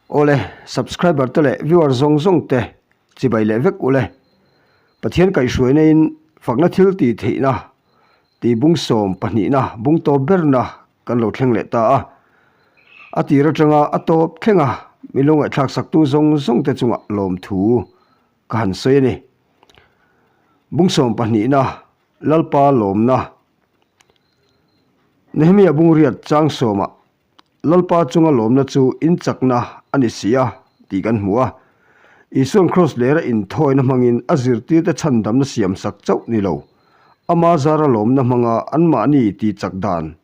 Awle, subscriber te leh viewer zawng zawng te chibai leh vek ule. Pathian kaihhruaina in fakna thil tih theihna tih bung sawm pahnihna bung tawp berna kan lo thleng leh ta a. A tir atanga a tawp thleng a, min lo ngaihthlak saktu zawng zawng te chungah lawmthu ka han sawi a ni. Bung sawm pahnihna Lalpa lawmna Nehemiah bungriat chang sawmah Lalpa chunga lawmna chu in chakna a ni si a tih kan hmu a. Isuan kraws lera inthawina hmangin a zirtirte chhandamna siamsak chauh ni lo, ama zara lawmna hmanga anmahni tih chak dan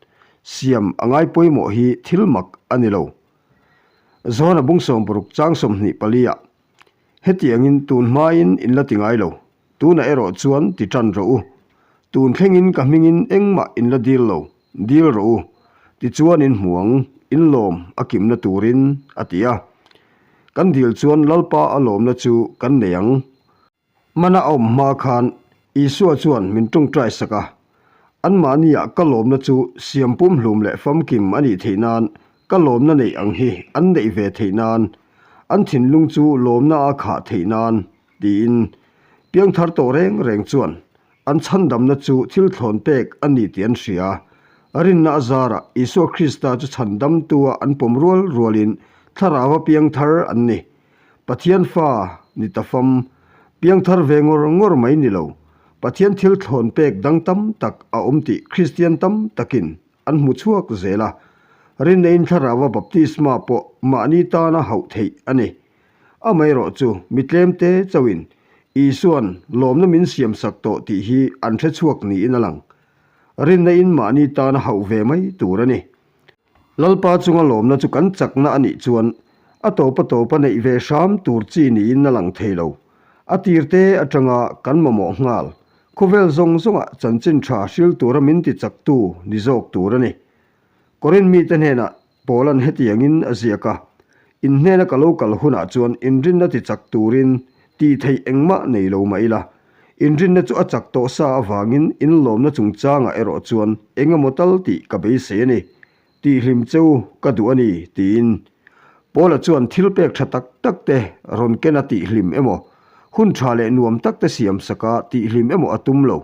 siam a ngai pawimawh hi thil mak a ni lo. Johana bung 60 chang 24 ah Hetiangin tun hmain in la ti ngai lo, tunah erawh chuan ti tan rawh u. Tun thlengin ka hmingin engmah in la dil lo, dil rawh u. Tichuan in hmu ang, in lawm a kimna turin, a ti a. Kan dil chuan Lalpa a lawmna chu kan nei ang. Mana a awm hma khan Isua chuan min tawngtai sak a, Anmahniah ka lawmna chu siam pumhlum leh famkim a nih theih nan, ka lawmna neih ang hi an neih ve theih nan, an thinlung chu lawmna a khah theih nan, tiin piangthar tawh reng reng chuan an chhandamna chu thil thlawn pek a ni tih an hria. Rinna a zarah Isua Krista chu chhandamtua an pawm rual rualin thlarau a piangthar an ni. Pathian fa ni ta fam, piangthar ve ngawr ngawr mai ni lo, Pathian thil thlawn pek dang tam tak a awm tih Kristian tam takin an hmu chhuak zel a. Rinna-in thlarauva baptisma pawh mahni tana hauh theih a ni. Amaherawh chu mi tlemte chauhin Isua'n lawmna min siamsak tawh tih hi an hre chhuak niin a lang. Rinna-in mahni tana hauh ve mai tur a ni. Lalpa chunga lawmna chu kan chakna a nih chuan a tawpa tawpa neih ve hram tur chi niin a lang thei lo. A tirte atanga kan mamawh nghal, khawvel zawng zawngah chanchin tha hril tura min ti chaktu ni zawk tur a ni. Korin mite hnenah Paula'n hetiangin a ziak a, In hnena ka lo kal hunah chuan inrinna ti chak turin tih theih engmah nei lo mah ila, inrinna chu a chak tawh sa avangin inlawmna chungchangah erawh chuan eng emaw tal tih ka beisei a ni, tihhlim cheu ka duh a ni, tiin. Paula chuan thil pek tha tak tak te rawn ken a tihhlim emaw, hun tha leh nuam tak te siamsak a tihhlim emaw a tum lo,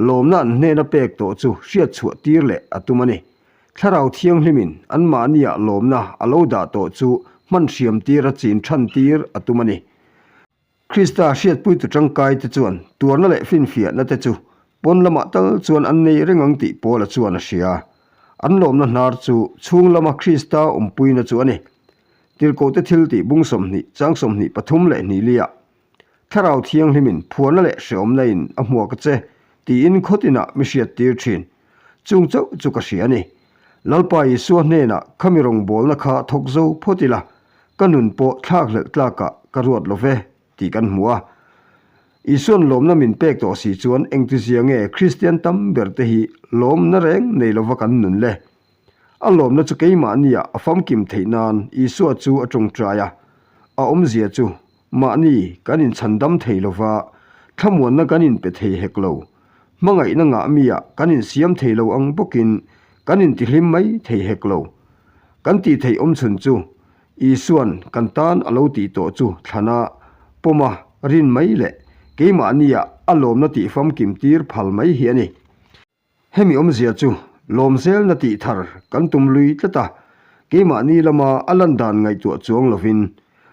lawmna an hnena pek tawh chu hriatchhuah tir leh a tum a ni. Thlarau Thianghlimin anmahniah lawmna a lo dah tawh chu hman hriam tir a chin than tir a tum a ni. Krista hriatpuitu tangkaite chuan tuarna leh finfiahna te chu pawn lamah tal chuan an nei reng ang tih Paula chuan a hria. An lawmna hnar chu chhung lama Krista awmpuina chu a ni. Tirhkohte thiltih bung 20 chang 23 leh hnihliah Thlarau Thianghlimin phuarna leh hreawmna in a hmuak a che tiin khawtinah mi hriattir thin. Chung chauh chu ka hria a ni. Lalpa Isua hnenah khami rawngbawlna kha thawk zo phawt ila, ka nun pawh thlak hlelh tlakah ka ruat lo ve tih kan hmu a. Isua'n lawmna min pek tawh si chuan engtizia nge Kristian tam ber te hi lawmna reng nei lova kan nun le? A lawmna chu keimahniah a famkim theih nan Isua chu a tawngtai a, a awmzia chu Mahni kan inchhandam thei lova, thlamuanna kan inpe thei hek lo. Hmangaihna ngah miah kan insiam thei lo ang bawkin kan intihlim mai thei hek lo. Kan tih theih awmchhun chu Isua'n kan tan a lo tih tawh chu thlana pawma rin mai leh keimahniah a lawmna tih famkim tir phal mai hi a ni. Hemi awmzia chu lawmzelna tih thar kan tum lui tlat a, keimahni lama a lan dan ngaihtuah chuang lovin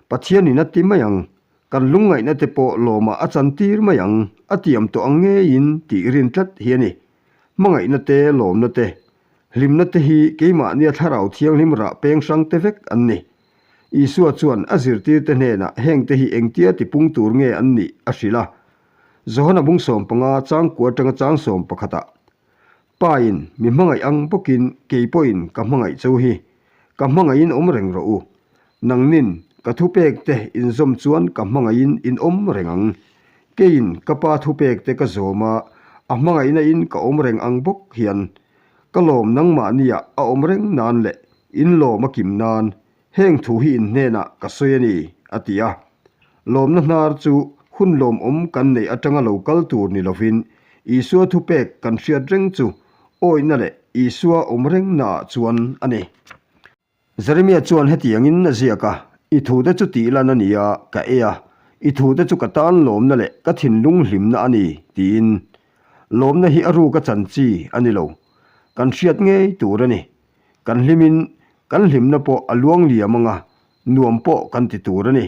Pathianin a ti mai ang, kan lungngaihna te pawh lawmah a chantir mai ang, a tiam tawh ang ngeiin tih rin tlat hi a ni. Hmangaihna te, lawmna te, hlimna te hi keimahnia thlarau thianghlim rah peng hrang te vek an ni. Isua chuan a zirtirte hnenah hengte hi engtia tipung tur nge an nih a hrilh a, Johana bung 15 changkua atanga chang 11 ah, Pa in mi hmangaih ang bawkin kei pawhin ka hmangaih cheu hi, ka hmangaihin awm reng rawh u. Nangnin ka thupek te inzawm chuan ka hmangaihin in awm reng ang. Keiin ka Pa thupek te ka zawm a, a hmangaihna in ka awm reng ang bawk hian, ka lawm nangmahniah a awm reng nan leh in lawm a kim nan Heng thu hi in hnenah ka sawi a ni, a ti a. Lawmna hnar chu hun lawmawm kan neih atanga lo kal tur ni lovin Isua thupek kan hriat reng chu awihna leh Isua awm rengnaah chuan a ni. Jeremia chuan hetiangin a ziak a. I thute chu tih lan a ni a, ka ei a, i thute chu ka tan lawmna leh ka thinlung hlimna a ni, tiin. Lawmna hi a ruka chan chi a ni lo. Kan hriat ngei tur a ni. Kan hlimin kan hlimna pawh a luang liam anga nuam pawh kan ti tur a ni.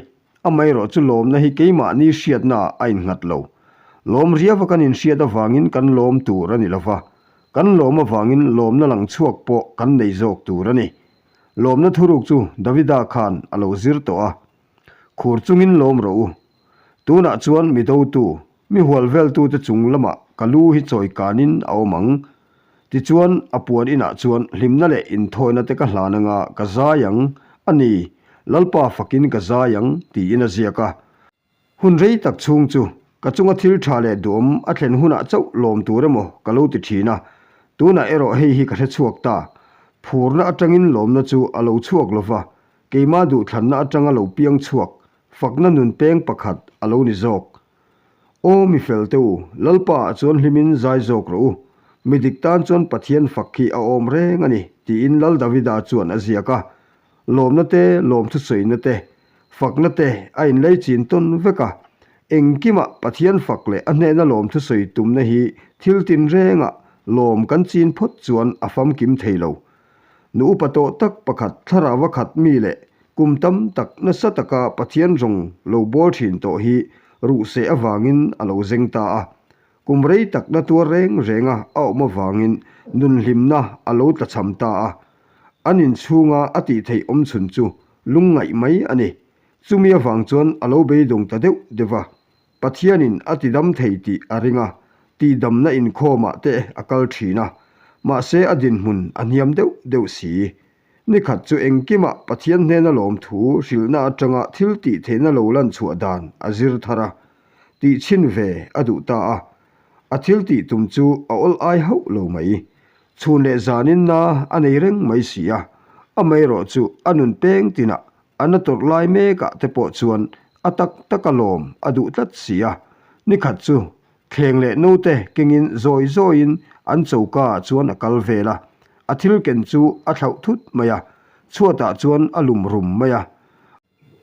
Amaherawh chu lawmna hi keimahni hriatnaah a innghat lo. Lawm riava kan inhriat avangin kan lawm tur a ni lo va, kan lawm avangin lawmna lang chhuak pawh kan nei zawk tur a ni. Lawmna thuruk chu Davida khan a lo zir tawh a, Khur chungin lawm rawh u. Tunah chuan mi dotu, mi hual veltute chung lamah ka lu hi chawi kanin a awm ang. Tichuan, a puan inah chuan hlimna leh inthawina te ka hlan anga ka zai ang, a ni, Lalpa fakin ka zai ang, tiin a ziak a. Hun rei tak chhung chu ka chunga thil tha leh duhawm a thlen hunah chauh lawm tur emaw ka lo ti thin a, tunah erawh hei hi ka hre chhuak ta. Phurna atangin lawmna chu a lo chhuak lo va, keimah duhthlanna atanga lo piang chhuak fakna nun peng pakhat a lo ni zawk. Aw mi fel te u, Lalpa ah chuan hlimin zai zawk rawh u, mi dik tan chuan Pathian fak hi a awm reng a ni, tiin Lal Davida chuan a ziak a. Lawmna te, lawmthusawina te, Fakna te a inlei chin tawn vek a, engkimah Pathian fak leh a hnehna lawmthu sawi tumna hi thil tinrengah lawm kan chin phawt chuan a famkim thei lo. Nu upa tawh tak pakhat thlarau a khat mi leh kum tam tak nasa taka Pathian rawng lo bawl thin tawh hi ruhseh avangin a lo zeng ta a. Kum rei tak na tuar reng renga a awm avangin nunhlimna a lo tlachham ta a. An inchhunga a tih theih awmchhun chu lungngaih mai a ni. Chumi avang chuan a lo beidawng ta deuh deuh a. Pathianin a tidam thei tih a ring a, tihdamna inkhawmah te a kal thin a. Mahse a dinhmun a hniam deuh deuh si. Nikhat chu engkimah Pathian hnena lawmthu hrilhna atanga thil tih theihna lo lan chhuah dan a zir thar a, tihchhin ve a duh ta a. A thil tih tum chu a awl ai hauh lo mai. Chhun leh zanin na a nei reng mai si a, amaherawh chu a nun peng tinah a na tawrh lai mekah te pawh chuan a tak tak a lawm a duh tlat si a. Nikhat chu thleng leh naute kengin zawi zawiin an choka ah chuan a kal vel a, a thil ken chu a thlauh thut mai a, chhuatah chuan a lum rum mai a.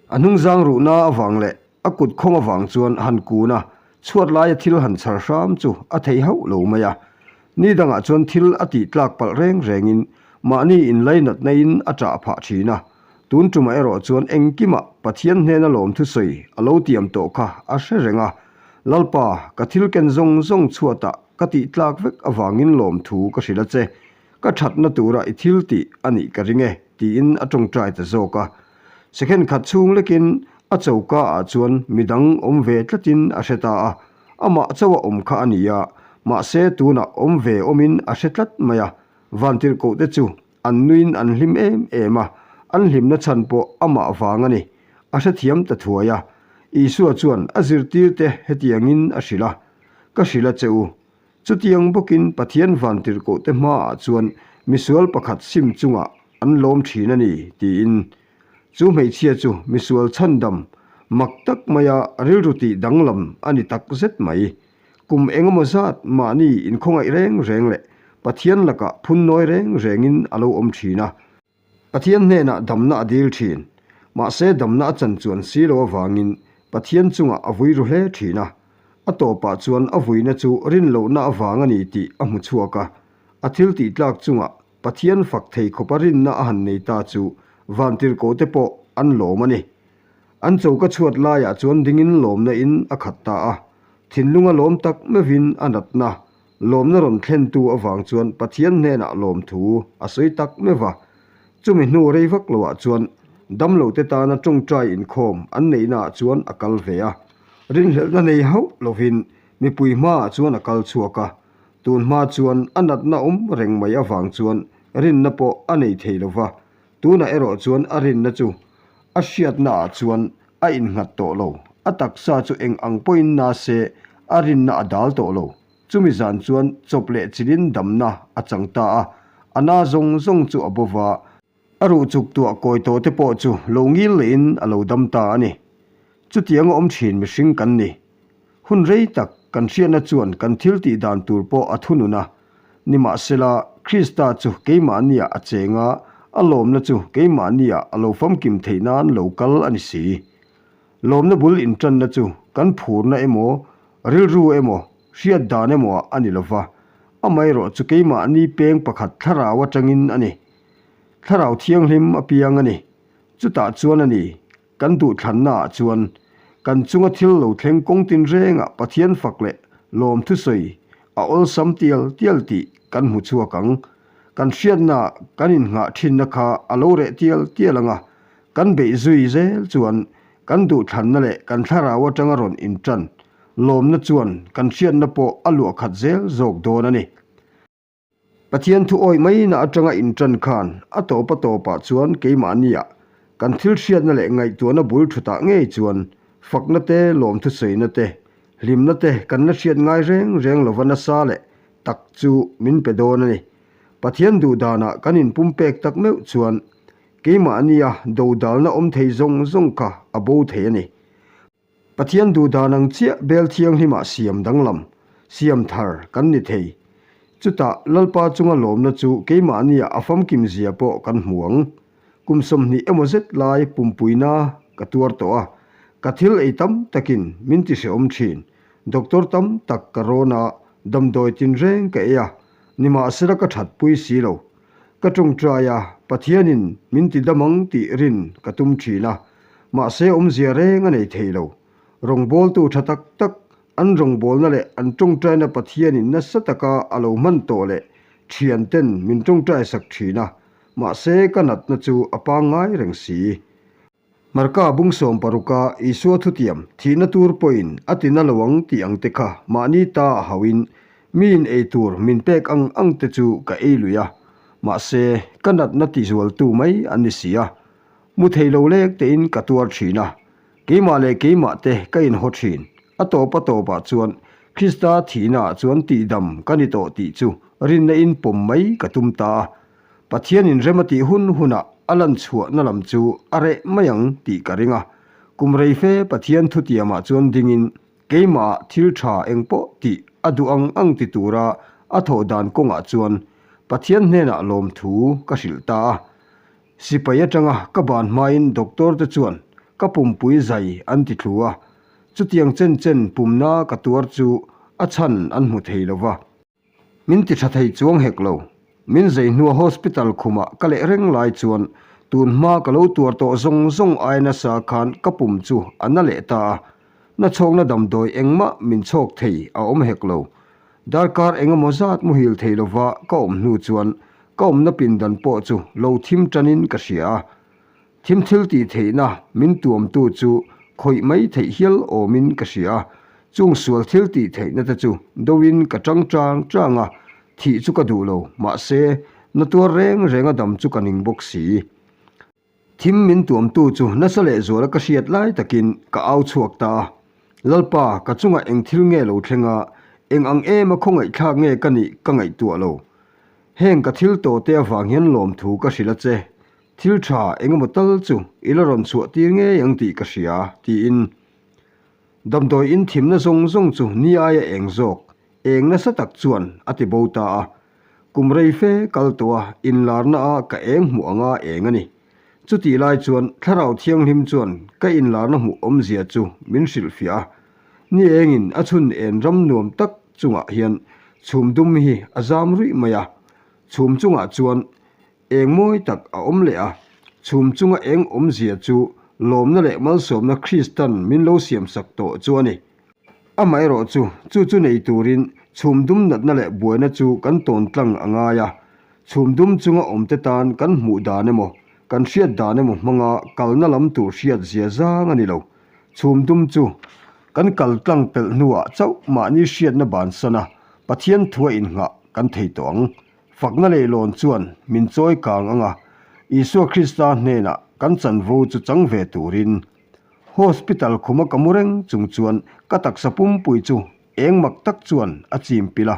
A hnungzang ruhna avang leh a kut khawng avang chuan han kun a, chhuat laia thil han chhar hram chu a thei hauh lo mai a. Ni dangah chuan thil a tih tlak palh reng rengin mahni inlainatna in a ṭah phah ṭhin a. Tun ṭumah erawh chuan engkimah Pathian hnena lawmthusawi a lo tiam tawh kha a hre reng a. Lalpa, ka thil ken zawng zawng chhuatah ka tih tlak vek avangin lawmthu ka hrilh a che. Ka ṭhatna tura i thil tih a nih ka ring e, tiin a ṭawngṭai ta zawk a. Second khat chhung lekin a choka ah chuan midang awm ve tlatin a hre ta a, amah chauh a awm kha a ni a, mahse tunah awm ve awmin a hre tlat mai a, vantirhkoh te chu an nuiin an hlim em em a, an hlimna chhan pawh amah vang a ni, a hrethiam ta thuai a. Isua chuan a zirtirte hetiangin a hrilh a, Ka hrilh a che u, Chutiang bawkin Pathian vantirhkohte hmaah chuan misual pakhat sim chungah an lawm thin a ni, tiin. Chu hmeichhia chu misual chhandam mak tak maia rilru tih danglam a ni tak zet mai. Kum engemaw zat mahni inkhawngaih reng reng leh Pathian lakah phunnawi reng rengin a lo awm thin a. Pathian hnenah damna a dil thin. Mahse damna a chan chuan si lo avangin Pathian chungah a vui ru hle thin a. A tawpah chuan a vuina chu rinlohna avang a ni tih a hmu chhuak a. A thil tih tlak chungah Pathian fak thei khawpa rinna a han nei ta chu vantirhkohte pawh an lawm a ni. An choka chhuat laiah chuan dingin lawmna in a khat ta a. Thinlunga lawm tak meuhin a natna Lawmna rawn thlentu avang chuan Pathian hnenah lawmthu a sawi tak meuh va. Chumi hnu rei vak loah chuan damlote tana tawngtai inkhawm an neihnaah chuan a kal ve a. Rinhlelhna nei hauh lovin mipui hmaah chuan a kal chhuak a. Tun hma chuan a natna awm reng mai avang chuan rinna pawh a nei thei lo va. Tunah erawh chuan a rinna chu a hriatnaah chuan a innghat tawh lo. A taksa chu eng ang pawhin na se a rinna a dal tawh lo. Chumi zan chuan chawp leh chilin damna a chang ta a, a na zawng zawng chu a bo va, a ruh chuk tuah kawi tawh te pawh chu lo ngil lehin a lo dam ta a ni. Chutiang a awm thin mihring kan ni. Hun rei tak kan hriatna chuan kan thil tih dan tur pawh a thunun a, nimahsela Krista chu keimahniah a cheng a, A lawmna chu keimahniah a lo famkim theih nan lo kal a ni si. Lawmna bul inṭanna chu kan phurna emaw, rilru emaw, hriat dan emaw ah a ni lo va, amaherawh chu keimahni peng pakhat thlarau aṭangin a ni. Thlarau thianghlim a piang a ni. Chutah chuan a ni, kan duhthlanna ah chuan kan chunga thil lo thleng kawng tinrengah Pathian fak leh lawm thusawi a awlsam tial tial tih kan hmu chhuak ang. Kan hriatnaah kan innghah thinna kha a lo reh tial tial ang a, kan beih zui zel chuan kan duhthlanna leh kan thlarau atanga rawn intan lawmna chuan kan hriatna pawh a luah khat zel zawk dawn a ni. Pathian thu awih maina atanga intan khan a tawp a tawpah chuan keimahniah kan thil hriatna leh ngaihtuahna bul thutah ngei chuan fakna te, lawmthusawina te, hlimna te kan la hriat ngai reng reng lova nasa leh tak chu min pe dawn a ni. Pathian duh danah kan inpumpek tak meuh chuan keimahnia dodalna awm thei zawng zawng kha a bo thei a ni. Pathian duh dan ang chiah bel thianghlimah siam danglam, siam thar kan ni thei. Chutah Lalpa chunga lawmna chu keimahnia a famkim zia pawh kan hmu ang. Kum 20 emaw zet lai pumpuina ka tuar tawh a, ka thil ei tam takin min ti hrehawm thin. Doctor tam tak ka rawn a, damdawi tinreng ka ei a, nimahsela ka thatpui si lo. Ka tawngtai a, Pathianin min ti dam ang tih rin ka tum thin a, mahse awmzia reng a nei thei lo. Rawngbawltu tha tak tak, an rawngbawlna leh an tawngtaina Pathianin nasa taka a lo hman tawh leh thianten min tawngtaisak thin a, mahse ka natna chu a pangngai reng si. Marka bung 16 a Isua thutiam, thihna tur pawhin a ti na lo ang tih ang te kha mahni ta a hauhin miin ei tur min pek ang ang te chu ka ei lui a, mahse ka natna ti zualtu mai an ni si a. Mu thei lo lek tein ka tuar thin a, keimah leh keimah te ka inhaw thin. A tawp a tawpah chuan Krista thihnaah chuan tihdam ka ni tawh tih chu rinna in pawm mai ka tum ta a. Pathianin rem a tih hun hunah a lan chhuahna lam chu a reh mai ang tih ka ring a. Kum rei fe Pathian thutiamah chuan dingin keimahah thil tha eng pawh tih a duh ang ang ti tura a thawh dan kawngah chuan Pathian hnenah lawmthu ka hrilh ta a. Sipai atanga ka ban hmain doctor te chuan ka pumpui zai an ti thlu a, chutiang chen chen pumna ka tuar chu a chhan an hmu thei lo va. Min ti tha thei chuang hek lo. Min zei hnua hospital khumah ka leh reng lai chuan tun hma ka lo tuar tawh zawng zawng ai nasa khan ka pum chu a na leh ta a. Na chhawkna damdawi engmah min chhawk thei a awm hek lo. Darkar engemaw zat muhil thei lova ka awm hnu chuan ka awmna pindan pawh chu lo thim tanin ka hria a. Thim thil tih theihna min tuamtu chu khawih mai theih hial awmin ka hria a, chung sual thil tih theihna te chu doin ka tang chang chang a, thih chu ka duh lo, mahse, na tuar reng reng a dam chu ka ning bawk si. Thim min tuamtu chu nasa lehzuala ka hriat lai takin ka au chhuak ta a, Lalpa, ka chungah eng thil nge lo thleng a, eng ang ema khawngaihthlak nge ka nih ka ngaihtuah lo. Heng ka thil tawhte avang hian lawmthu ka hrilh a che, Thil tha engemaw tal chu i la rawn chhuah tir ngei ang tih ka hria, tiin damdawi in thimna zawng zawng chu ni aia eng zawk, eng nasa tak chuan a ti bo ta a. Kum rei fe kal tawh a, inlarna a ka eng hmuh anga eng a ni. Chutih lai chuan Thlarau Thianghlim chuan ka inlarna hmuh awmzia chu min hrilhfiah a. Ni engin a chhun en ram nuam tak chungah hian chhum dum hi a zam ruih mai a, chhum chungah chuan Eng mawi tak a awm leh a, chhum chunga eng awmzia chu lawmna leh malsawmna Kristan min lo siamsak tawh chu a ni. Amaherawh chu, chu chu nei turin chhum dum natna leh buaina chu kan tawn tlang a ngai a. Chhum dum chunga awmte tan kan hmuh dan emaw, kan hriat dan emaw hmanga kalna lam tur hriat zia zang a ni lo. Chhum dum chu kan kal tlang pelh hnuah chauh mahni hriatna bansan a, Pathian thua innghah kan thei tawh ang. Fakna leihlawn chuan min chawi kang ang a, Isua Krista hnenah kan chanvo chu chang ve turin. Hospital khuma ka mu reng chung chuan ka taksa pumpui chu eng mak tak chuan a chim pilh a,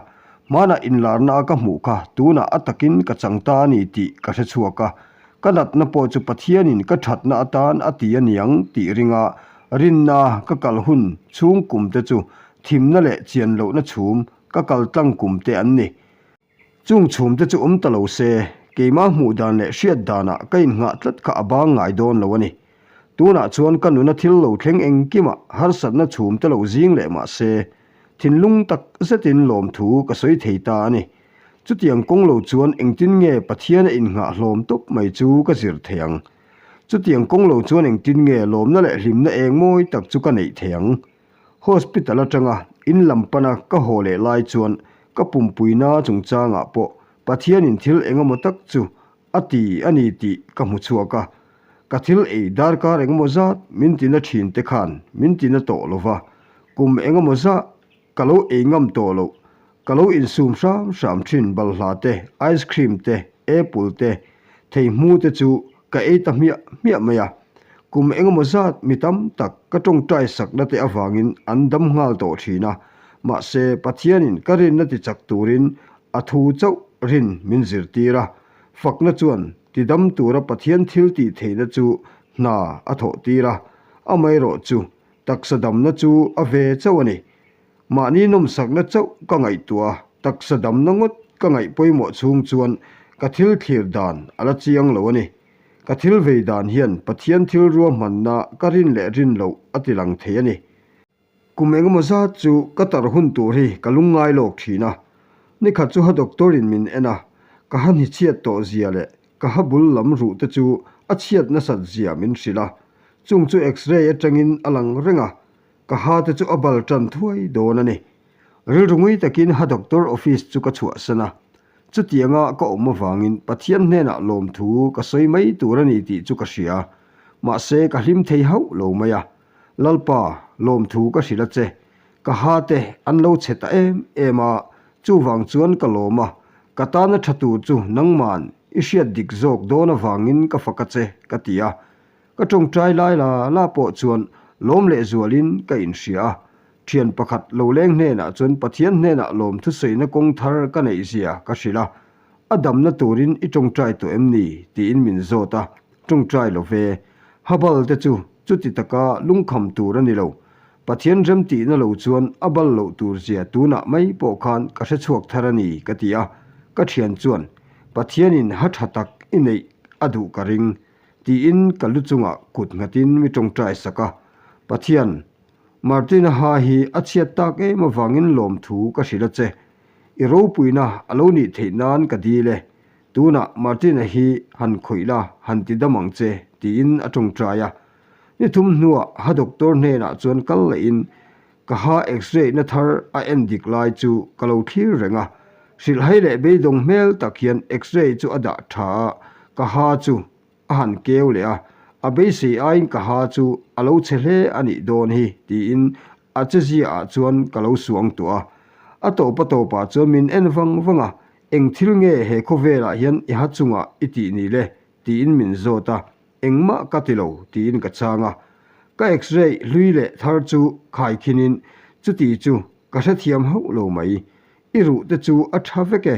hmanah inlarna a ka hmuh kha tunah a takin ka chang ta a ni tih ka hre chhuak a, ka natna pawh chu Pathianin ka thatna atan a ti a niang tih ringa rinna ka kal hun chhung kum te chu thimna leh chian lohna chhum ka kal tlang kum te an ni. Chung chhumte chu awm ta lo se, Keimah hmuh dan leh hriat danah ka innghah tlat kha a bang ngai dawn lo a ni. Tunah chuan ka nuna thil lo thleng engkimah harsatna chhum te lo zing leh mah se, thinlung tak zetin lawmthu ka sawi thei ta a ni. Chutiang kawng lo chuan engtin nge Pathiana innghah hlawm tawp mai chu ka zir thei ang? Chutiang kawng lo chuan engtin nge lawmna leh hlimna eng mawi tak chu ka neih thei ang? Hospital atanga in lam pana ka haw leh lai chuan ka pumpuina chungchangah pawh Pathianin thil engemaw tak chu a ti a ni tih ka hmu chhuak a. Ka thil ei darkar engemaw zat min tina thin te khan min tina tawh lo va, kum engemaw zah Ka lo ei ngam tawh loh. Ka lo insum hram hram thin balhla te, ice cream te, apple te, theihmu te chu ka ei ta hmiah hmiah mai a. Kum engemaw zat mi tam tak ka tawngtai sakna te avangin an dam nghal tawh thin a. Mahse, Pathianin ka rinna ti chak turin a thu chauh rin min zirtir a. Fakna chuan tidam tura Pathian thil tih theihna chu hna a thawh tir a. Amaherawh chu Taksa damna chu a ve chauh a ni. Mahni nawmsakna chauh ka ngaihtuah a, taksa damna ngawt ka ngaih pawimawh chhung chuan ka thil thlir dan a la chiang lo a ni. Ka thil vei dan hian Pathian thil ruahmanna ka rin leh rin loh a ti lang thei a ni. Kum engemaw zat chu ka tar hun tur hi ka lungngai lawk thin a. Nikhat chu ha doctor in min en a, ka ha hnichhiat tawh zia leh ka ha bul lam ruh te chu a chhiat nasat zia min hrilh a. Chung chu X-ray atangin a lang reng a, ka ha te chu a bal tan thuai dawn a ni. Rilru ngui takin ha doctor office chu ka chhuahsan a, chutianga ka awm avangin Pathian hnenah lawmthu ka sawi mai tur a ni tih chu ka hria. Mahse ka hlim thei hauh lo mai a, Lalpa, lawmthu ka hrilh a che. Ka ha te an lo chhe ta em em a, chuvang chuan ka lawm a, ka tana tha tur chu nangman i hriat dik zawk dawn avangin ka fak a che, ka ti a. Ka tawngtai lai la la pawh chuan lawm leh zualin ka inhria a, thian pakhat lo leng hnenah chuan Pathian hnenah lawm thusawiina kawng thar ka neih zia ka hrilh a, a damna turin i tawngtai tawh em ni? tiin min zawt a, tawngtai lo ve. Habal te chu chuti taka lungkham tur a ni lo. Pathian remtihna lo chuan a bal loh tur zia tunah mai pawh khan ka hrechhuak thar a ni ka ti a, ka thian chuan Pathianin ha tha tak i neih a duh ka ring. Tiin ka lu chungah kut nghatin mi tawngtai sak a, Pathian, Martina ha hi a chhiat tak em avangin lawmthu ka hrilh a che. I ropuina a lo nih theih nan ka dil e. Tunah Martina hi han khawih la, han ti dam ang che, tiin a tawngtai a. Ni thum hnuah ha doctor hnenah chuan kal lehin ka ha x-ray na thar a en dik lai chu ka lo thlir reng a. Hrilhhai leh beidawng hmel tak hian x-ray chu a dah tha a, ka ha chu a han keu leh a, a beisei aiin ka ha chu a lo chhe hle a nih dawn hi tiin a chezia ah chuan ka lo suang tuah a. A tawp a tawpah chuan min en vang vang a, eng thil nge he khawvelah hian i ha chungah i tih ni le tiin min zawt a, Engmah ka ti lo, tiin ka chhang a. Ka x-ray hlui leh thar chu khaikhinin chuti chu ka hrethiam hauh lo mai. I ruh te chu a tha vek e,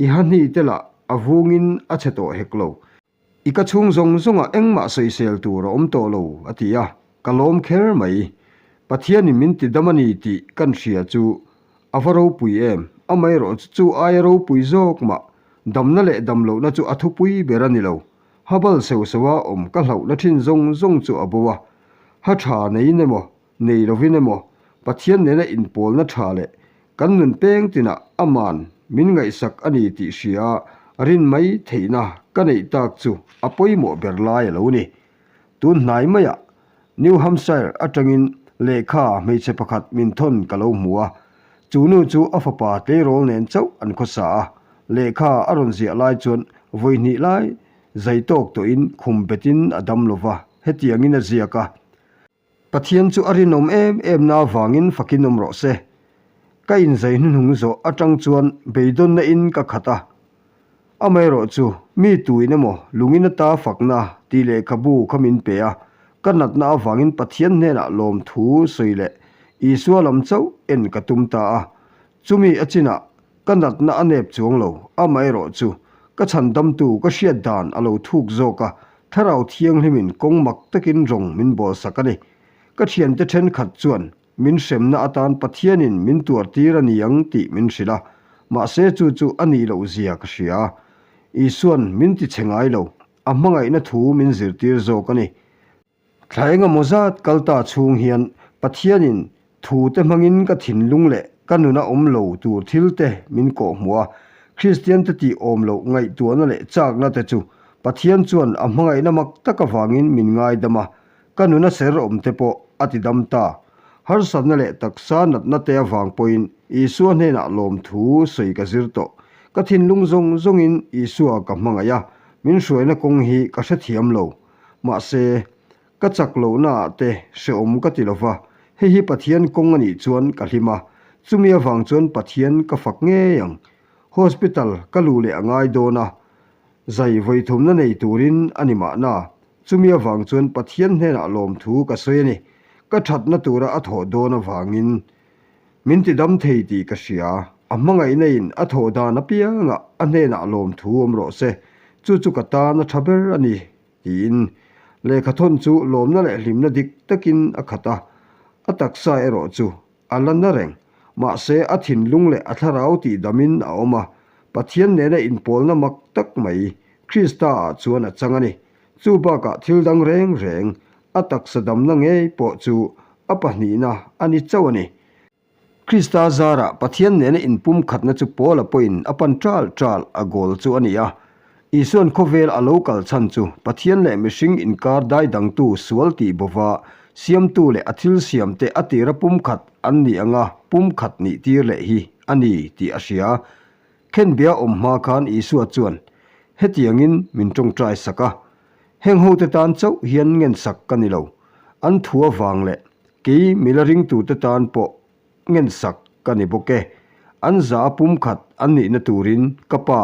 i ha hni te lah a vungin a chhe tawh hek lo. I ka chhung zawng zawngah engmah sawisel tur a awm tawh lo, a ti a, ka lawm kher mai. Pathianin min ti dam a ni tih kan hria chu a va ropui em, amaherawhchu chu aia ropui zawk mah damna leh damlohna chu a thupui ber a ni lo. Habal seu seua awm ka hlauhna thin zawng zawng chu a bo a, ha tha neiin emaw, nei lovin emaw, Pathian nena inpawlna tha leh kan nun peng tinah aman min ngaihsak a ni tih hria rin mai theihna ka neih tak chu a pawimawh ber lai a lo ni. Tun hnai maiah New Hampshire atangin lehkha hmeichhe pakhat min thawn ka lo hmu a, chu nu chu a fapa tleirawl nen chauh an khawsa a, lehkha a rawn ziah lai chuan vawi hnih lai zai tawk tawhin khum betin a dam lo va, hetiangin a ziak a. Pathian chu a rinawm em em na avangin fakin awm rawh se. Ka inzai hnuhnung zawh atang chuan beidawnna in ka khat a, Amaherawh chu, mi tuin emaw lungin ata fakna tih lehkhabu kha min pe a, ka natna avangin Pathian hnenah lawmthu sawi leh Isua lam chauh en ka tum ta a. Chumi a chinah ka natna a nep chuang lo, amaherawh chu, ka chhandamtu ka hriat dan a lo thuk zawk a, Thlarau Thianghlimin kawng mak takin rawng min bawlsak a ni. Ka thiante thenkhat chuan Min hremna atan Pathianin min tuartir a ni ang tih min hrilh a, mahse chu chu a nih loh zia ka hria. Isuan min ti chhe ngai lo, a hmangaihna thu min zirtir zawk a ni. Thla engemaw zat kal ta chhung hian Pathianin thu te hmangin ka thinlung leh ka nuna awm lo tur thil te min kawhhmuh a, Kristian te tih awm loh ngaihtuahna leh chakna te chu Pathian chuan a hmangaihna mak tak avangin min ngaidam a, ka nuna ser awm te pawh a ti dam ta. Harsatna leh taksa natna te avang pawhin Isua hnenah lawmthu sawi ka zir tawh. Ka thinlung zawng zawngin Isua ka hmangaih a, min hruaina kawng hi ka hrethiam lo. Mahse, ka chak lohnaah te hrehawm ka ti lo va, hei hi Pathian kawng a nih chuan ka hlim a, chumi avang chuan Pathian ka fak ngei ang. Hospital ka luh leh a ngai dawn a, zai vawithumna nei turin a ni mahna, chumi avang chuan Pathian hnenah lawmthu ka sawi a ni. Ka thatna tura a thawh dawn avangin min ti dam thei tih ka hria, a hmangaihna in a thawh dan apiangah a hnenah lawmthu awm rawh se, chu chu ka tan a tha ber a ni, tiin lehkhathawn chu lawmna leh hlimna dik takin a khat a, a taksa erawh chu a la na reng, mahse a thinlung leh a thlarau tih damin a awm a, Pathian nena inpawlna mak tak mai Krista ah chuan a chang a ni. Chu bakah thil dang reng reng, a taksa damna ngei pawh chu a pahnihna a ni chauh a ni. Krista zarah Pathian nena inpumkhatna chu Paula pawhin a pan ṭal ṭal a goal chu a ni a. Isuan khawvel a lo kal chhan chu Pathian leh mihring inkar dai dangtu sual tih bova siamtu leh a thil siamte a tira pumkhat an nih anga pumkhat nih tir leh hi a ni tih a hria. Khenbia awm hma khan Isua chuan hetiangin min ṭawngṭai sak a, Heng hote tan chauh hian ngensak ka ni lo, an thu avang leh kei mila ringtute tan pawh ngensak ka ni bawk e. An za a pumkhat an nihna turin ka pa,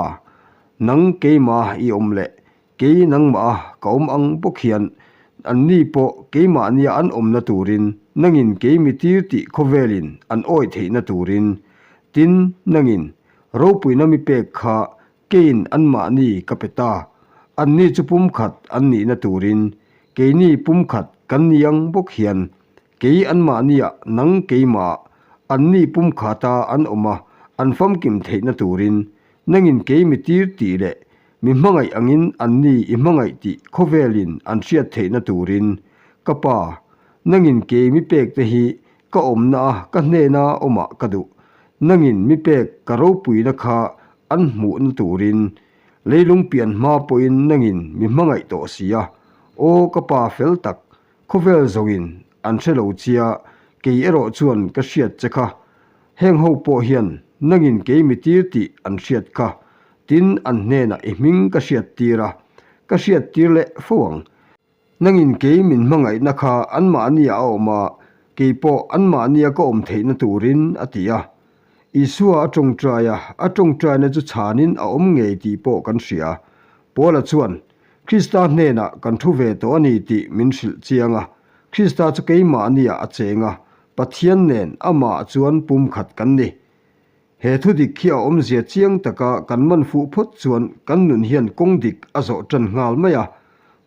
nang keimah i awm leh kei nangmah a ka awm ang bawk hian anni pawh keimahnia an awmna turin nangin kei mi tir tih khawvelin an awih theihna turin, tin, nangin ropuina mi pek kha Keiin anmahni ka pe ta, anni chu pumkhat an nihna turin, keini pumkhat kan ni ang bawk hian, kei anmahniah nang keimahah anni pumkhata an awm a, an famkim theihna turin, nangin kei mi tir tih leh mi hmangaih angin anni i hmangaih tih khawvelin an hriat theihna turin, ka pa, nangin kei mi pekte hi Ka awmna a ka hnena awmah ka duh. Nangin mi pek ka ropuina kha an hmuhna turin leilung pian hma pawhin nangin mi hmangaih tawh si a. Aw ka pa fel tak, khawvel zawngin an hre lo chia, kei erawh chuan ka hriat che kha. Heng ho pawh hian nangin kei mi tir tih an hriat kha. Tin an hnenah i hming ka hriat tir a, ka hriat tir leh fo ang. Nangin kei min hmangaihna kha anmahnia a awm a, kei pawh anmahnia ka awm theihna turin, a ti a. Isua a tawngtai a, a tawngtaina chu chhanin a awm ngei tih pawh kan hria. Paula chuan, Krista hnenah kan thu ve tawh a ni tih min hrilh chiang a. Krista chu keimahniah a cheng a, Pathian nen amah chuan pumkhat kan ni. He thu dik hi a awmzia chiang taka kan man fuh phawt chuan kan nun hian kawng dik a zawh tan nghal mai a.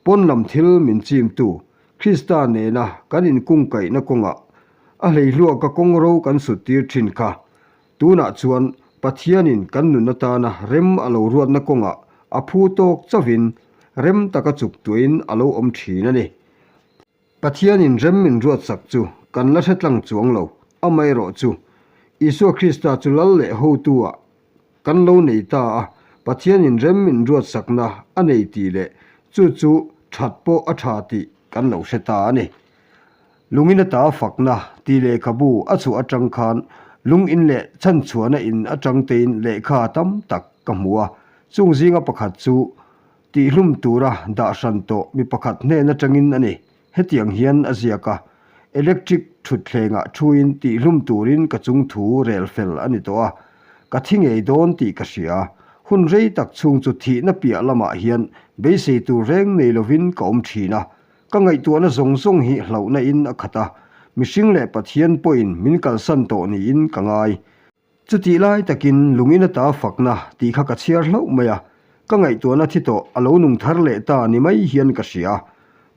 Pawn lam thil min chimtu, Krista nena kan inkungkaihna kawngah a hleihluaka kawng ro kan sut tir thin kha. Tunah chuan Pathianin kan nun atana rem a lo ruatna kawngah a phu tawk chauhin rem taka chuk tuahin a lo awm thin a ni. Pathianin rem min ruatsak chu kan la hre tlang chuang lo, amaherawh chu Isua Krista chu lal leh hotu-ah kan lo nei ta a, Pathianin rem min ruatsakna a nei tih leh chu chu that pawh a tha tih kan lo hre ta a ni. Lungin ata fakna tih lehkhabu a chhuah atang khan lungin leh chhanchhuahna in atang tein lehkha tam tak ka hmu a, chung zinga pakhat chu Tihlum tura dah hran tawh mi pakhat hnen atangin a ni. Hetiang hian a ziak a, Electric thutthlengah thuin tihlum turin ka chung thu rel fel a ni tawh a, ka thi ngei dawn tih ka hria. Hun rei tak chhung chu thihna piah lamah hian beisei tur reng nei lovin ka awm thin a. Ka ngaihtuahna zawng zawng hi hlauhna in a khat a, mihring leh Pathian pawhin min kalsan tawh niin ka ngai. Chutih lai takin lungin ata fakna tih kha ka chhiar hlauh mai a, ka ngaihtuahna thi tawh a lo nung thar leh ta ni mai hian ka hria.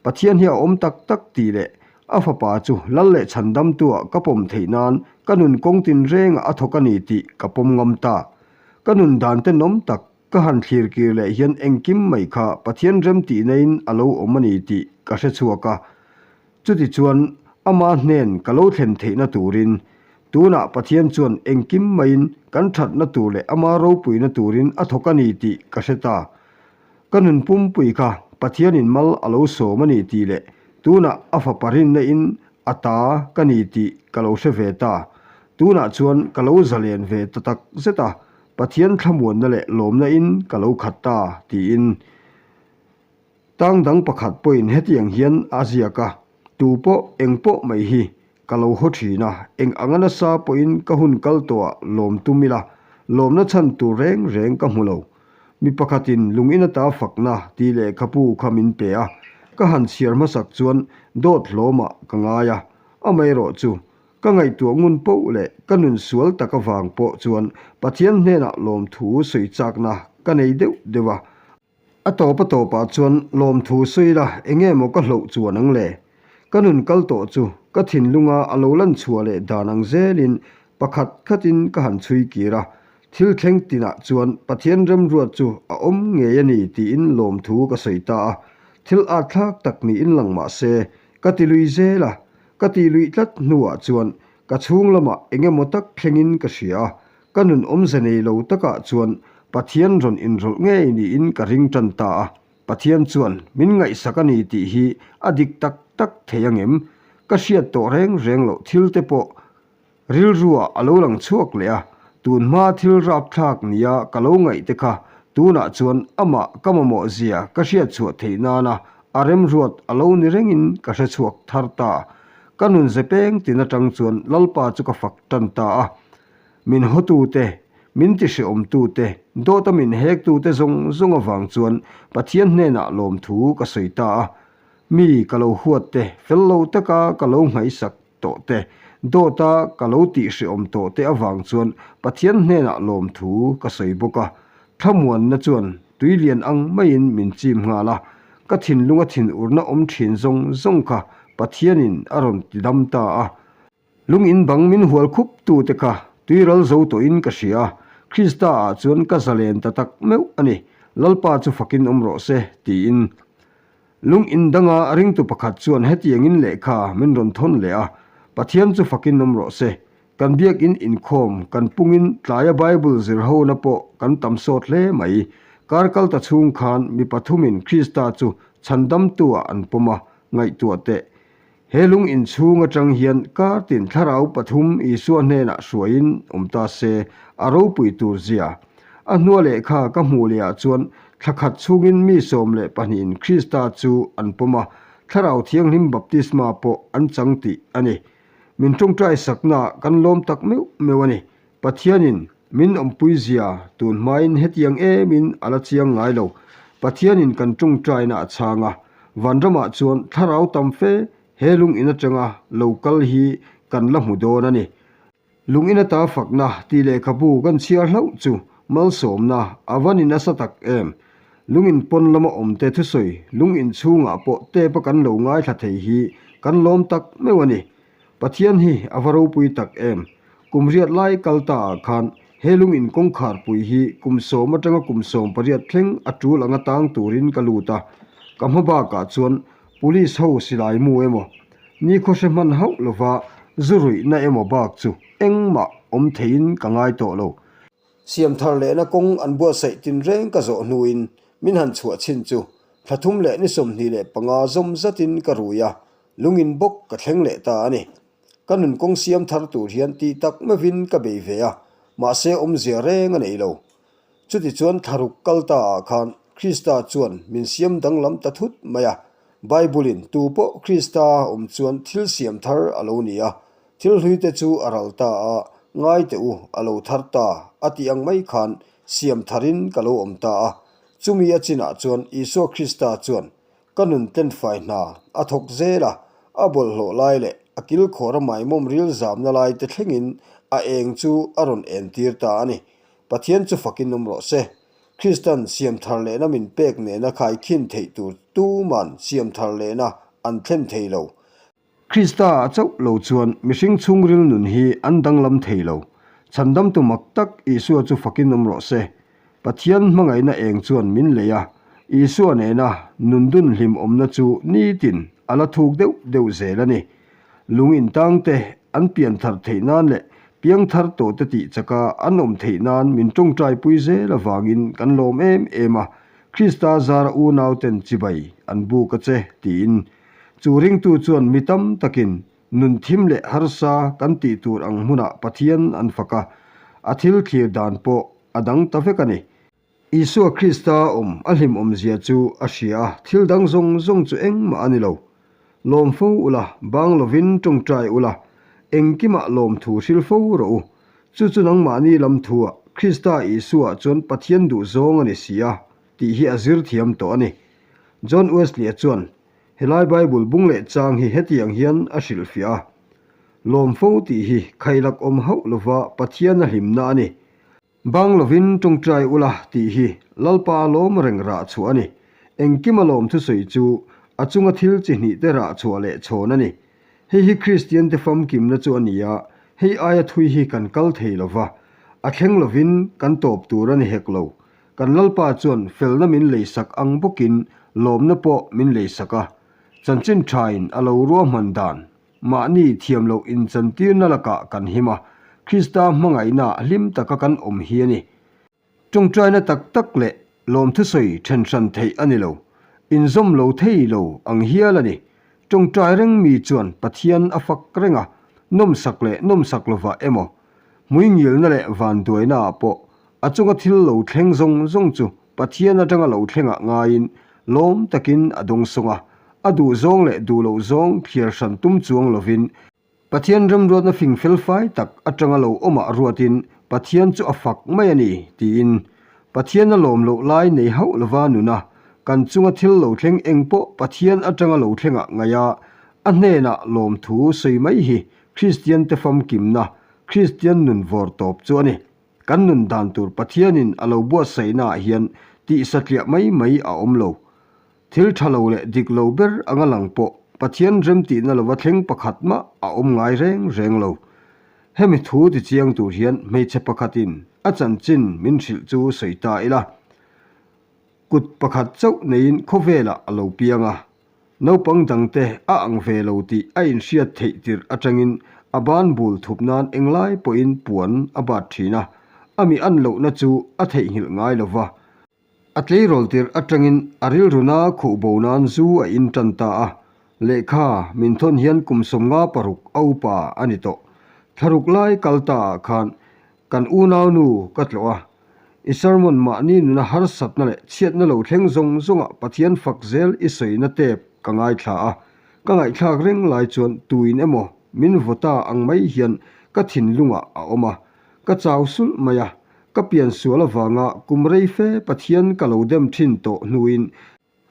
Pathian hi a awm tak tak tih leh a fapa chu lal leh chhandamtua ka pawm theih nan ka nun kawng tinrengah a thawk a ni tih ka pawm ngam ta. Ka nun dan tenawm tak. Ka han thlir kir leh hian engkim mai kha Pathian remtihna-in a lo awm a ni tih ka hre chhuak a. Chutichuan, ama hnen ka lo thlen theihna turin, tunah Pathian chuan engkim maiin kan thatna tur leh ama ropuina turin a thawk a ni tih ka hre ta. Ka nun pumpui kha Pathianin mal a lo sawm a ni tih leh tunah a fapa rinna in a ta ka ni tih ka lo hre ve ta. Tunah chuan ka lo zalen ve ta tak zet a, Pathian thlamuanna leh lawmna in ka lo khat ta tiin. Tang dang pakhat pawhin hetiang hian a ziak a, Tu pawh eng pawh mai hi ka lo haw thin a, eng anga nasa pawhin ka hun kal tawhah lawm tum ila, lawmna chhan tur reng reng ka hmu lo. Mi pakhatin lung in ata fakna tih lehkhapu kha min pe a, ka han chhiar hmasak chuan dawt hlawmah ka ngai a, amaherawh chu ka ngaihtuah ngun poh leh ka nun sual tak avang pawh chuan Pathian hnenah lawmthu sawi chakna ka nei deuh deuh a, A tawp a tawpah chuan lawmthu sawi la enge maw ka hloh chuan ang le? Ka nun kal tawh chu ka thinlunga a lo lan chhuah leh dan ang zelin pakhat khatin ka han chhui kir a, thil thleng tinah chuan Pathian remruat chu a awm ngei a ni tiin lawmthu ka sawi ta a, thil atthlak tak niin lang mah se ka ti lui zel a, ka tih luih tlat hnuah chuan ka chhung lamah enge maw tak thlengin ka hria a, Ka nun awmze nei lo takah chuan Pathian rawn inrawlh ngei niin ka ring tan ta a. Pathian chuan min ngaihsak a ni tih hi a dik tak tak thei angem? Ka hriat tawh reng reng loh thil te pawh rilruah a lo lang chhuak leh a, tun hma thil rapthlak nia ka lo ngaih te kha tunah chuan amah ka mamawh zia ka hriat chhuah theih nana a remruat a lo ni rengin ka hre chhuak thar ta. Ka nun ze peng tin atang chuan Lalpa chu ka fak tan ta a. Min hawtute, min tihrehawmtute, dawta min hektute zawng zawng avang chuan Pathian hnenah lawmthu ka sawi ta a. Mi ka lo huat te, fel lo taka ka lo nghaihsak tawh te, dawta ka lo tihrehawm tawh te avang chuan Pathian hnenah lawmthu ka sawi bawk a. Thlamuanna chuan tui lian ang maiin min chim nghal a, ka thinlunga thinurna awm thin zawng zawng kha Pathianin a rawn tidam ta a. Lung in bang min hual khup tu te kha tuiral zo tawhin ka hria a, Krista ah chuan ka zalen ta tak meuh a ni, Lalpa chu fakin awm rawh se, tiin. Lung in danga ringtu pakhat chuan hetiangin lehkha min rawn thawn leh a, Pathian chu fakin awm rawh se, kan biakin inkhawm kan pungin tlaia Bible zir hona pawh kan tam sawt hle mai. Kar kal ta chhung khan mi pathumin Krista chu chhandamtu ah an pawm a, ngaihtuah teh. He lung inchhung atang hian kar tin thlarau pathum Isua hnenah hruaiin awm ta se, a ropui tur zia. A hnua lehkha ka hmuh lehah chuan thla khat chhungin mi 12in Krista chu an pawm a, Thlarau Thianghlim baptisma pawh an chang tih a ni. Min tawngtai saknaah kan lawm tak meuh meuh a ni. Pathianin min awmpui zia tun hmain hetiang emin a la chiang ngai lo. Pathianin kan tawngtaina a chhang a, vanramah chuan thlarau tam fe he lung in atanga lo kal hi kan la hmu dawn a ni. Lung in ata fakna tih lehkhabu kan chhiar hlauh chu malsawmna a va ni nasa tak em. Lung in pawn lama awmte thusawi lung in chhungah pawh tep a kan lo ngaithla thei hi kan lawm tak meuh a ni. Pathian hi a va ropui tak em? Kum riat lai kal ta ah khan he lung in kawngkhar pui hi kum sawm atanga kum 18 thleng a tul anga tang turin ka lut a. Ka hma bakah chuan Police ho silai mu emaw, nikhaw hre hman hauh lova zu ruihna emaw bak chu engmah awm theiin ka ngai tawh lo. Siam thar lehna kawng an buatsaih tinreng ka zawh hnuin min han chhuah chhin chu thla thum leh ni 25 zawm zatin ka rui a, Lungin bawk ka thleng leh ta a ni. Ka nun kawng siam thar tur hian tih tak meuhin ka bei ve a, mahse awmzia reng a nei lo. Chutichuan thlaruk kal ta ah khan Krista chuan min siam danglam ta thut mai a. Bible-in tu pawh Krista awm chuan thil siam thar a lo ni a, thil hluite chu a ral ta a, ngai teh u, a lo thar ta a tih ang mai khan siam tharin ka lo awm ta a. Chumi a chinah chuan Isua Krista chuan Ka nun tlenfai hna a thawk zel a, a bawlhhlawh lai leh a kilkhawr a maimawm ril zamna lai te thlengin a eng chu a rawn entir ta a ni. Pathian chu fakin awm rawh se. Kristan siam thar lehna min pek nena khaikhin theih tur tuman siam thar lehna an thlen thei lo. Krista a chauh lo chuan mihring chhungril nun hi an danglam thei lo. Chhandamtu mak tak Isua chu fakin awm rawh se. Pathian hmangaihna eng chuan min lei a, Isua nena nun dun hlimawmna chu nitin a la thuk deuh deuh zel a ni. Lung intangte an pian thar theih nan leh piang thar tawhte tih chaka an awm theih nan min tawngtaipui zel avangin kan lawm em em a, Krista zara unauten chibai an buk a che tiin chu ringtu chuan mi tam takin nun thim leh harsa kan tih tur ang hmunah Pathian an fak a, a thil thlir dan pawh a dang ta vek a ni. Isua Krista awm a hlimawmzia chu a hria a, thil dang zawng zawng chu engmah a ni lo. Lawm fo ula, bang lovin tawngtai ula, engkimah lawmthu hril fo rawh u. Chu chu nangmahni lam thuah Krista Isua chuan Pathian duh zawng a ni si a, tih hi a zir thiam tawh a ni. John Wesley-a chuan helai Bible bung leh chang hi hetiang hian a hrilhfiah a, Lawm fo tih hi khailak awm hauh lova Pathian a hlimna a ni. Bang lovin tawngtai ula tih hi Lalpa lawm reng rah chhuah a ni. Engkima lawm thusawi chu a chunga thil chi hnih te rah chhuah leh chhawn a ni. Hei hi Kristian te famkimna chu a ni a, hei aia thui hi kan kal thei lo va, a thleng lovin kan tawp tur a ni hek lo. Kan Lalpa chuan felna min leisak ang bawkin lawmna pawh min leisak a. Chanchin thain a lo ruahman dan Mahni thiam loh inchantirna lakah kan him a, Krista hmangaihna hlim taka kan awm hi a ni. Tawngtaina tak tak leh lawmthusawi then hran theih a ni lo, inzawm lo thei lo ang hial a ni. Tawngtai reng mi chuan Pathian a fak reng a, nawmsak leh nawmsak lovah emaw, hmuingilna leh vanduainaah pawh A chunga thil lo thleng zawng zawng chu Pathian atanga lo thlengah ngaiin lawm takin a dawngsawng a, a duh zawng leh duh loh zawng thliar hran tum chuang lovin, Pathian remruatna fing felfai tak atanga lo awmah ruatin Pathian chu a fak mai a ni, tiin. Pathian a lawm loh lai nei hauh lova nuna kan chunga thil lo thleng eng pawh Pathian atanga lo thlengah ngaih a, a hnenah lawmthu sawi mai hi Kristiante famkimna, Kristian nun vawr tawp chu a ni. Kan nun dan tur Pathianin a lo buatsaihnaah hian tih satliah mai mai a awm lo. Thil tha lo leh dik lo ber anga lang pawh Pathian remtihna lova thleng pakhat mah a awm ngai reng reng lo. Hemi thu tichiang tur hian hmeichhe pakhatin a chanchin min hrilh chu sawi ta ila. Kut pakhat chauh neiin khawvelah a lo piang a. Naupang dangte a ang ve lo tih a inhriat theih tirh atangin a ban bul thup nan englai pawhin puan a bat thin a, a mi an lohna chu a theihnghilh ngai lo va. A tleirawl tirh atangin a rilruna khuh bo nan zu a in tan ta a, lehkha min thawn hian kum 56 a upa a ni tawh. Thlaruk lai kal ta ah khan kan unaunu ka tlawh a, I sermon mahni nuna harsatna leh chhiatna lo thleng zawng zawngah Pathian fak zel i sawina tep ka ngaithla a, ka ngaihthlak reng lai chuan tuin emaw min vaw ta ang mai hian ka thinlungah a awm a, ka chau sulh mai a, ka pian sual avanga kum rei fe Pathian ka lo dem thin tawh hnuin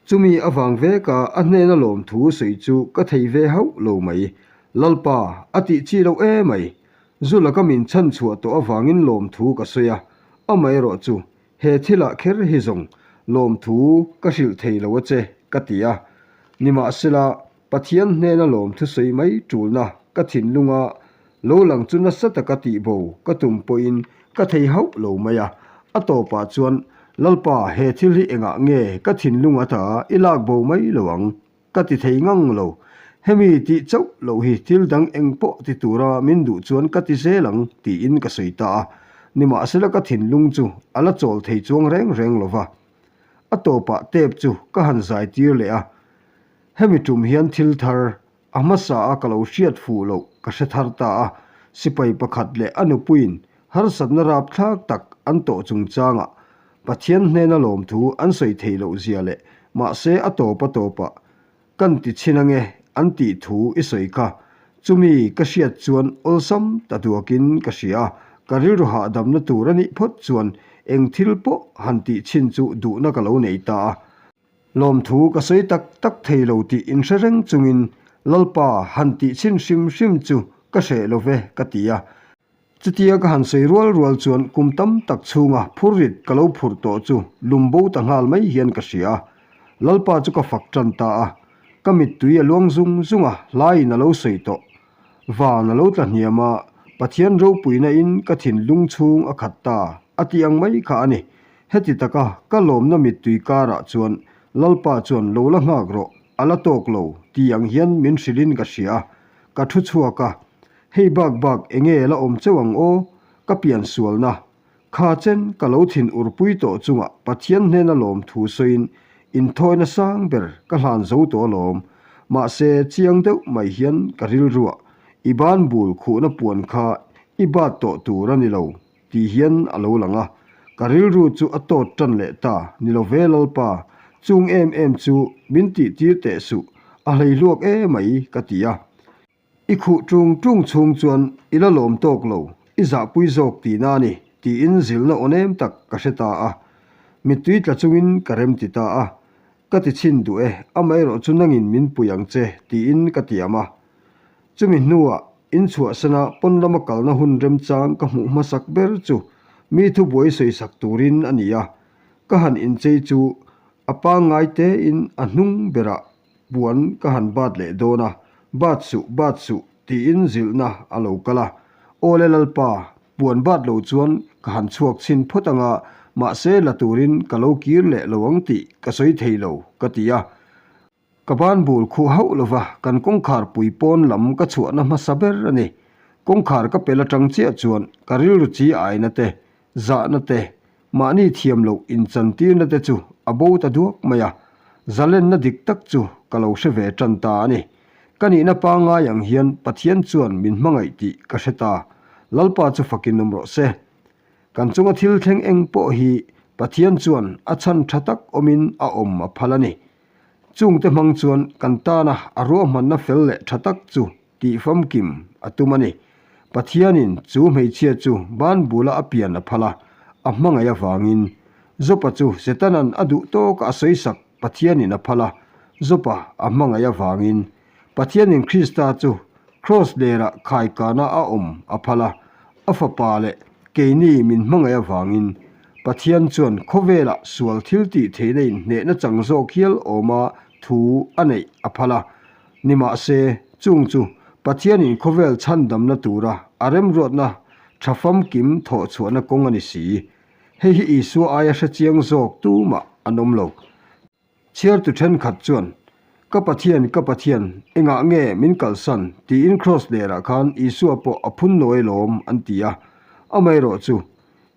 Chumi avang veka a hnena lawmthu sawi chu ka thei ve hauh lo mai. Lalpa, a tih chi loh e mai. Zu laka min chhan chhuah tawh avangin lawmthu ka sawi a, amaherawh chu he thilah kher hi zawng lawmthu ka hrilh thei lo a che, ka ti a. Nimahsela, Pathian hnena lawmthu sawi mai tulna ka thinlunga lo lang chu nasa taka tihbo ka tum pawhin ka thei hauh lo mai a. A tawpah chuan, Lalpa, he thil hi engah nge ka thinlung ata i lak bo mai lo ang? Ka ti thei ngang lo. Hemi tih chauh loh hi thil dang eng pawh ti tura min duh chuan ka ti zel ang, tiin ka sawi ta a. Nimahsela ka thinlung chu a la chawl thei chuang reng reng lo va. A tawpah tep chu ka han zai tir leh a. Hemi tum hian thil thar a hmasa a ka lo hriat fuh loh ka hre thar ta a, sipai pakhat leh a nupuiin harsatna rapthlak tak an tawh chungchangah Pathian hnena lawmthu an sawi theih loh zia leh mahse a tawp a tawpah kan ti chhin ange an tih thu i sawi kha. Chumi ka hriat chuan awlsam ta duakin ka hria a, ka rilru hahdamna tur a nih phawt chuan eng thil pawh han tih chhin chu duhna ka lo nei ta a. Lawmthu ka sawi tak tak thei lo tih inhre reng chungin Lalpa han tih chhin hrim hrim chu ka hreh lo ve ka ti a. Chutia ka han sawi rual rual chuan kum tam tak chhunga phurrit ka lo phurh tawh chu lum bo ta nghal mai hian ka hria a. Lalpa chu ka fak tan ta a. Ka mittui a luang zung zung a, hlaiin a lo sawi tawh. Van a lo tla hniam a, Pathian ropuina in ka thinlung chhung a khat ta a tih ang mai kha a ni. Heti taka ka lawmna mittui karah chuan Lalpa chuan lo la nghak rawh, a la tawk lo ti ang hian min hrilhin ka hria a, ka thu chhuak a. Hei bak bak enge la awm chauh ang aw, ka pian sualna. Kha chen ka lo thin urpui tawh chungah Pathian hnena lawm thu sawiin inthawina sang ber ka hlan zo tawh alawm. Mahse chiang deuh mai hian ka rilruah i banbul khuhna puan kha i bat tawh tur a ni lo. Tih hian a lo lang a, ka rilru chu a tawt tan leh ta, ni lo ve Lalpa, chung em em chu min tih tir teh suh, a hlei hluak e mai ka ti a. I khuh tung tung chhung chuan i la lawm tawk lo, i zahpui zawk tihna a ni, tiin zilhna aw nem tak ka hre ta a. Mittui tla chungin ka rem ti ta a, ka ti chhin duh e, amaherawh chu nangin min pui ang che, tiin ka tiam a. Chumi hnuah inchhuahsana pawn lama kalna hun remchang ka hmuh hmasak ber chu mi thubuai sawisak turin a ni a, ka han inchei chu a pangngai tein a hnung berah puan ka han bat leh dawn a, bat suh, bat suh tiin zilhna a lo kal a, Awle Lalpa, puan bat lo chuan ka han chhuak chhin phawt anga mahse la turin ka lo kir leh lo ang tih ka sawi thei lo ka ti a. Ka ban bul khuh hauh lova kan kawngkhar pui pawn lam ka chhuahna hmasa ber a ni. Kawngkhar ka pel atang chiah chuan ka rilru chi aina te, zahna te, mahni thiam loh inchantirna te chu a bo ta duak mai a. Zalenna dik tak chu ka lo hre ve tan ta a ni. Ka nihna pangngai ang hian Pathian chuan min hmangaih tih ka hre ta. Lalpa chu fakin awm rawh se. Kan chunga thil thleng eng pawh hi Pathian chuan a chhan tha tak awmin a awm a phal a ni. Chungte hmang chuan kan tana a ruahmanna fel leh tha tak chu tih famkim a tum a ni. Pathianin chu hmeichhia chu ban bula a pian a phal a, a hmangaih avangin. Jopa chu Setanan a duh tawka a sawisak Pathianin a phal a, Jopa a hmangaih avangin. Pathianin Krista chu Kraws lerah khaikana a awm a phal a, a fapa leh keini min hmangaih avangin Pathian chuan khawvelah sual thil tih theihna in hnehna chang zawk hial awma thu a neih a phal a. Nimahse, chung chu Pathianin khawvel chhandamna tura a remruatna tha famkim thawhchhuahna kawng a ni si. Hei hi Isua aia hrechiang zawk tumah an awm lo. Chhiartu thenkhat chuan, Ka Pathian, ka Pathian, engah nge min kalsan? tiin kraws lerah khan Isua pawh a phun nawi lawm an ti a. Amaherawh chu,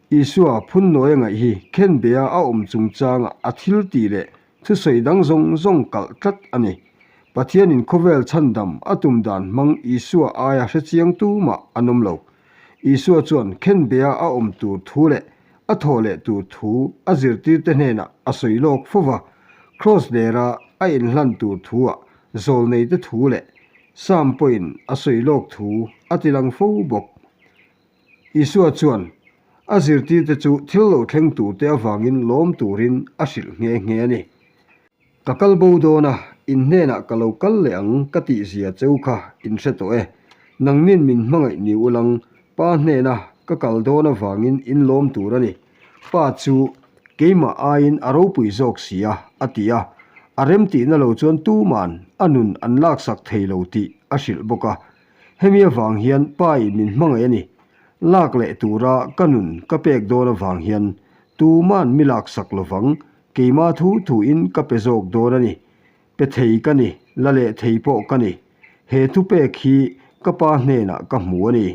Isua phun nawi a ngaih hi khenbea a awm chungchanga a thil tih leh thusawi dang zawng zawng kalh tlat a ni. Pathianin khawvel chhandam a tum dan hmang Isua aia hrechiang tumah an awm lo. Isua chuan khenbea a awm tur thu leh a thawh leh tur thu a zirtirte hnenah a sawi lawk fo va, Kraws lera a inhlan tur thuah zawlneite thu leh Sam pawhin a sawi lawk thu a ti lang fo bawk. Isua chuan a zirtirte chu thil lo thleng turte avangin lawm turin a hrilh nghe nghe a ni. Ka kal bo dawn a, in hnenah ka lo kal leh ang ka tih zia cheu kha in hre tawh e. Nangnin min hmangaih ni ulang, pa hnena ka kal dawn avangin in lawm tur a ni. Pa chu keimah aiin a ropui zawk si a, a ti a. A remtihna lo chuan tuman a nun an laksak thei lo tih a hrilh bawk a. Hemi avang hian pa in min hmangaih a ni. Lak leh tura ka nun ka pek dawn avang hian tuman mi laksak lovang Keimah thu thuin ka pe zawk dawn a ni. Pe thei ka ni, la leh thei pawh ka ni. He thupek hi ka pa hnenah ka hmu a ni.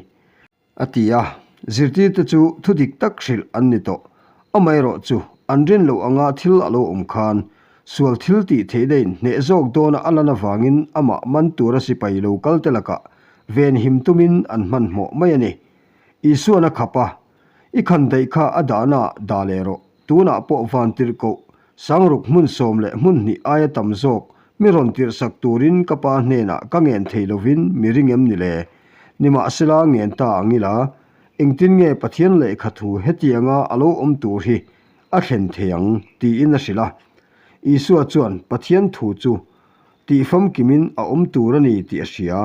A ti a, zirtirte chu thu dik tak hrilh an ni tawh. Amaherawh chu, an rin loh anga thil a lo awm khan, sual thil tih theihna in hneh zawk dawna a lan avangin amah man tura sipai lo kalte lakah venhim tumin an hmanhmawh mai a ni. Isuan a khap a, I khan daih kha a dahnaah dah leh rawh. Tunah pawh van tirh koh, sangruk hmun sawm leh hmun hnih aia tam zawk mi rawn tirh sak turin ka pa hnenah ka ngen thei lovin mi ring em ni le? Nimahsela ngen ta ang ila, engtin nge Pathian lehkha thu hetianga a lo awm tur hi a thlen thei ang? tiin a hrilh a. Isua chuan Pathian thu chu tihfamkimin a awm tur a ni tih a hria.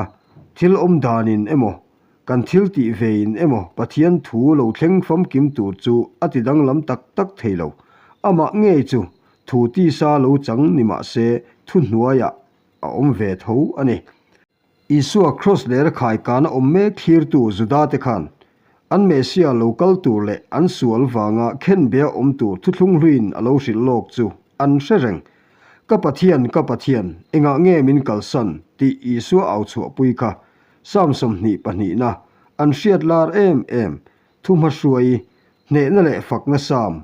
Thil awm danin emaw Kan thil tih vein emaw Pathian thu lo thleng famkim tur chu a ti danglam tak tak thei lo. Amah ngei chu thu tisa lo chang ni mah se thu hnuaiah a awm ve tho a ni. Isua kraws lera khaikana awm mek thlirtu Juda te khan. An Messia lo kal tur leh an sual vanga khenbea awm tur thuthlung hluiin a lo hrilh lawk chu an hre reng. Ka Pathian, ka Pathian, engah nge min kalsan? tih Isua au chhuahpui kha Psalm 22na an hriat lar em em thu hmahruai, hnehna leh fakna Psalm,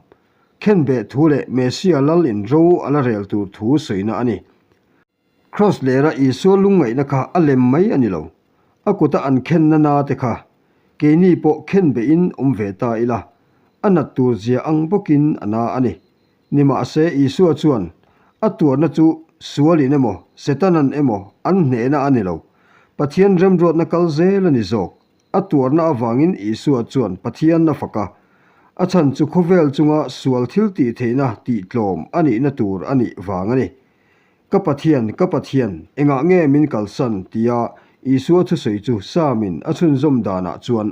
khenbeh thu leh Messia lal in ro a la rel tur thu sawina a ni. Kraws lera Isua lungngaihna kha a lem mai a ni lo. A kuta an khenna na te kha keini pawh khen behin awm ve ta ila, a nat tur zia ang bawkin a na a ni. Nimahse, Isua chuan a tuarna chu sualin emaw, Setanan emaw an hnehna a ni lo. Pathian remruatna kal zel a ni zawk. A tuarna avangin Isua chuan Pathian a fak a, a chhan chu khawvel chunga sual thiltihtheihna tihtlawm a nihna tur a nih vang a ni. Ka Pathian, ka Pathian, engah nge min kalsan? tia Isua thusawi chu Samin a chhunzawm danah chuan,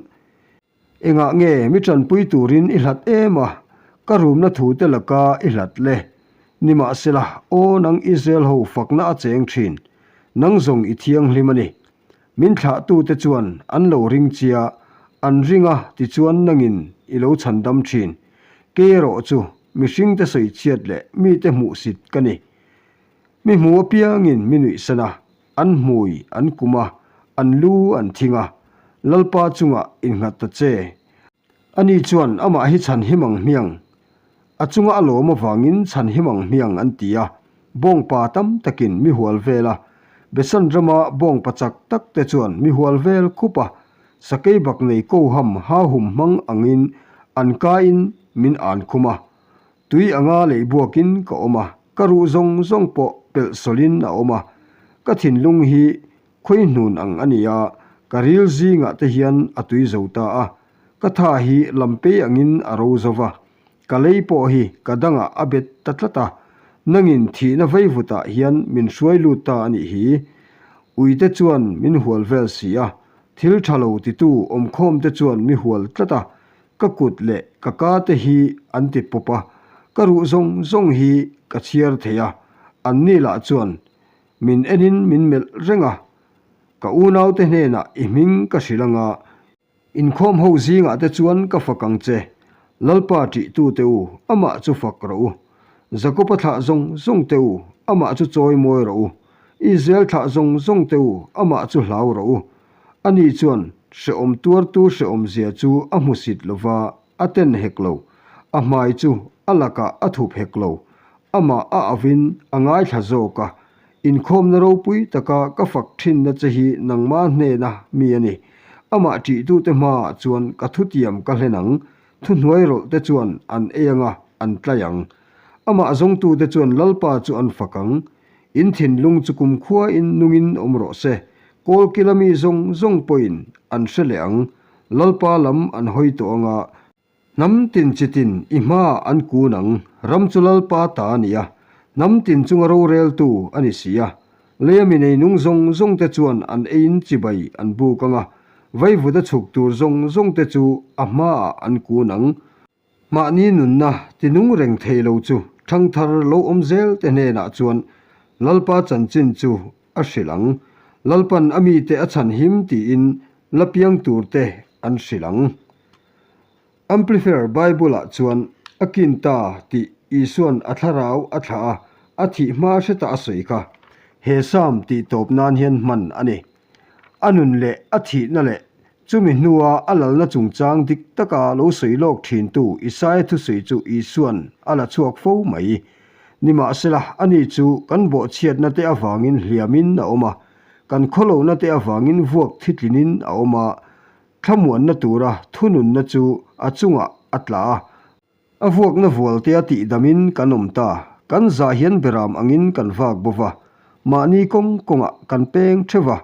Engah nge mi tanpui turin i hlat em a, ka rumna thute laka i hlat le? Nimahsela, aw nang Israel ho fakna a cheng thin, nang zawng i thianghlim a ni. Min thlahtute chuan an lo ring chia, an ring a tichuan nangin i lo chhandam thin. Kei erawh chu mihringte sawichhiat leh mite hmuhsit ka ni. Mi hmu apiangin mi nuihsan a, an hmui an kum a, an lu an thing a, Lalpa chungah innghat ta che. Ani chuan amah hi chhan him ang hmiang, a chunga a lawm avangin chhan him ang hmiang an ti a, bawngpa tam takin mi hual vel a, Besan rama bawngpa chak tak te chuan mi hual vel khup a, sakei bak nei koham hahum hmang angin an kain min an khum a, Tui anga lei buakin ka awm a, ka ruh zawng zawng pawh pelh sawlin a awm a. Ka thinlung hi khawi hnun ang a ni a, ka ril zingah te hian a tui zo ta a. Ka tha hi lampei angin a ro zo va, ka lei pawh hi ka dangah a bet ta tlat a. Nangin thihna veivutah hian min hruai lut ta a nih hi. Uite chuan min hual vel si a, thil tha lo titu awmkhawmte chuan mi hual tlat a, Ka kut leh ka ka te hi an ti pawp a, ka ruh zawng zawng hi ka chhiar thei a, anni lah chuan min enin min melh reng a, ka unaute hnenah i hming ka hrilh anga, inkhawm ho zingah te chuan ka fak ang che, Lalpa ṭihtute u, amah chu fak rawh u. Jakob-a thlah zawng zawng te u, amah chu chawi mawi rawh u. Israel thlah zawng zawng te u, amah chu hlau rawh u. Ani chuan hrehawm tuartu hrehawmzia chu a hmusit lo va, a ten hek lo. A hmai chu a lakah a thup hek lo. Amah a avin a ngaithla zawk a, Inkhawmna ropui taka ka fak thinna che hi nangma hnena mi a ni. Amah ṭihtute hmaah chuan ka thutiam ka hlen ang, thuhnuai rawlhte chuan an ei anga an tlai ang. Amah zawngtute chuan Lalpa chu an fak ang. In thinlung chu kumkhuain nungin awm rawh se, kawlkila mi zawng zawng pawhin an hre leh ang, Lalpa lam an hawi tawh anga, hnam tin chi tin i hmaah an kun ang, ram chu Lalpa ta a ni a, hnam tin chunga roreltu a ni si a. Leia mi nei nung zawng zawngte chuan an eiin chibai an buk anga, vaivuta chhuk tur zawng zawngte chu a hmaah an kun ang. Mahni nunna tinung reng thei lo chu ṭhangthar lo awm zel te hnenah chuan Lalpa chanchin chu a hrilh ang. Lalpan a mite a chhan him tiin la piang tur te an hrilh ang. Amplifier Bible-ah chuan a kin ta tih Isua'n a thlarau a thlah a, a thih hma hreta a sawi kha. He Psalm tih tawp nan hian hman a ni. A nun leh a thihna leh Chumi hnua a lalna chungchang dik taka lo sawi lawk thintu Isaia thusawi chu Isua'n a la chhuak fo mai. Nimahsela, ani chu kan bawhchhiatna te avangin hliamin a awm a, kan khawlohna te avangin vuak thitlinin a awm a, thlamuanna tura thununna chu a chungah a tla a. A vuakna vualtea tihdamin kan awm ta. Kan zah hian beram angin kan vak bo va, mahni kawng kawngah kan peng theuh va.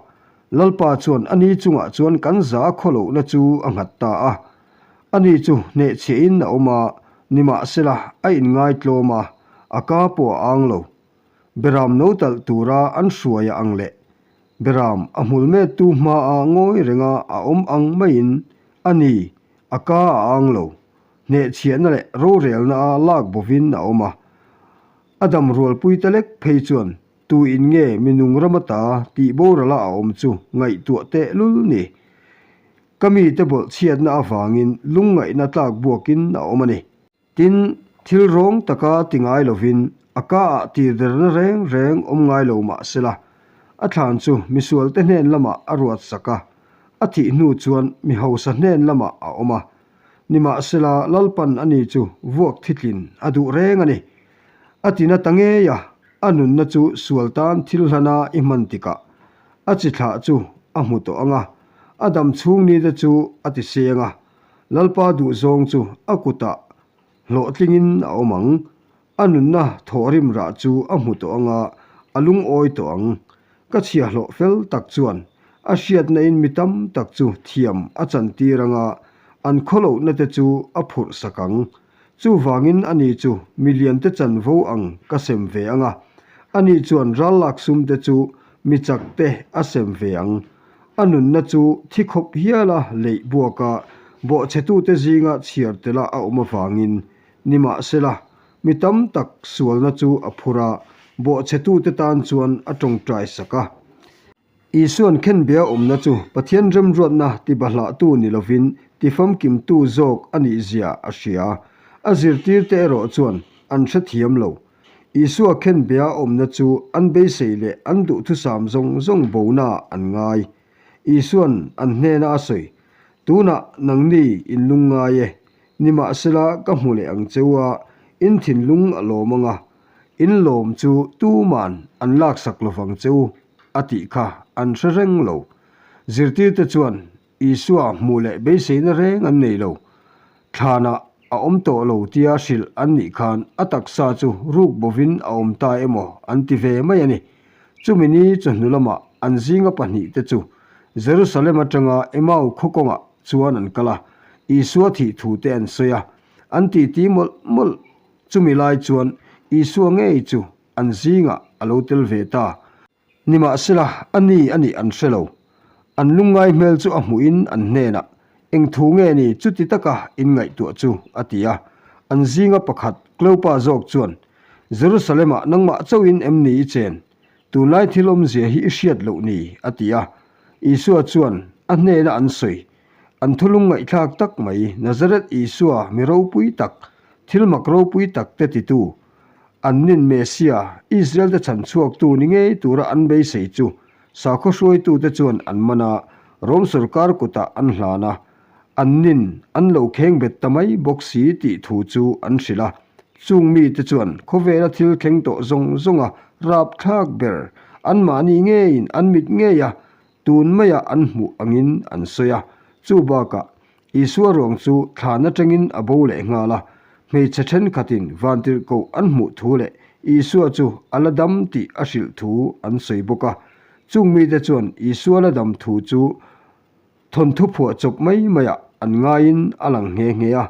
Lalpa chuan ani chungah chuan kan za khawlohna chu a nghat ta a. Ani chu hnehchhiahin a awm a, nimahsela a inngaitlawm a, a ka pawh a ang lo. Beram no talh tura an hruai a ang leh beram a hmul mettu hmaa ngawi renga a awm ang maiin ani a ka a ang lo. Hnehchhiahna leh rorelna a lak bovin a awm a. A dam rualpuite lek phei chuan tu in nge mi nung ram ata tih borala a awm chu ngaihtuah teh lul ni. Ka mite bawlhchhiatna avangin lungngaihna tlak buakin a awm a ni. Tin, thil rawng taka ti ngai lovin a kaah tirderna reng reng awm ngai lo mah sela, a thlan chu misualte hnen lamah a ruat sak a, a thih hnu chuan mi hausa hnen lamah a awm a. Nimahsela, Lalpan ani chu vuak thitlin a duh reng a ni. A tina ta ngei a, a nunna chu sual tan thil hlana i hman tikah a chi thlah chu a hmu tawh ang a, a dam chhung nite chu a ti seng a, Lalpa duhzawng chu a kutah hlawhtlingin a awm ang, a nunna thawhrim rah chu a hmu tawh ang a, a lungawi tawh ang. Ka chhiahhlawh fel tak chuan a hriatnain mi tam tak chu thiam a chantir ang a, an khawlohna te chu a phurh sak ang. Chuvangin ani chu miliante chanvo ang ka sem ve ang a, ani chuan ral lak sumte chu mi chakte a sem ve ang. A nunna chu thi khawp hiala leih buaka bawhchhetute zinga chhiar tela a awm avangin nimahsela mi tam tak sualna chu a phur a, bawhchhetute tan chuan a tawngtai sak a. Isuan khenbia awmna chu Pathian remruatna tibahlahtu ni lovin tifamkimtu zawk a nihzia a hria. A zirtirte erawh chuan an hrethiam lo. Isua khenbia awmna chu an beisei leh an duhthusam zawng zawng bonaah an ngai. Isuan an hnena a sawi, Tunah nangni in lungngai e, nimahsela ka hmu leh ang cheu a, in thinlung a lawm ang a, In lawm chu tuman an laksak lovang che u, a tih kha an hre reng lo. Zirtirte chuan Isua hmuh leh beiseina reng an nei lo. Thlanah a awm tawh lo tia hrilh an nih khan a taksa chu ruk bovin a awm ta emaw an ti ve mai a ni. Chumi ni chawhnu lamah an zinga pahnihte chu Jerusalem atanga Emau khaw kawngah chuan an kal a, Isua thih thute an sawi a, an titi mawlh mawlh. Chumi lai chuan Isua ngei chu an zingah a lo tel ve ta. Nimahsela, a ni a nih an hre lo. An lungngai hmel chu a hmuhin an hnenah, Eng thu nge ni chuti taka in ngaihtuah chu? a ti a. An zinga pakhat, Kleopa zawk chuan, Jerusalem-ah nangmah chauhin em ni i chen? Tunlai thil awmzia hi i hriat loh ni? a ti a. Isua chuan a hnena an sawi, An thulung ngaihthlak tak mai, Nazareth Isua mi ropui tak, thil mak ropui tak te titu, an nin Messia, Israel te chhan chhuaktu ni ngei tura an beisei chu sakhaw hruaitute chuan an man a, Rom sorkar kutah an hlan a, an nin an lo kheng bet ta mai bawk si tih thu chu an hrilh a. Chung mite chuan khawvela thil thleng tawh zawng zawnga rapthlak ber anmahni ngeiin an mit ngei a, Tun maiah an hmuh angin an sawi a, chu bakah Isua ruang chu thlan atangin a bo leh nghal a, hmeichhe thenkhatin vantirhkoh an hmuh thu leh Isua chu a la dam tih a hrilh thu an sawi bawk a. Chung mite chuan Isua la dam thu chu thawnthu phuah chawp mai maiah an ngaiin a lang nghe nghe a.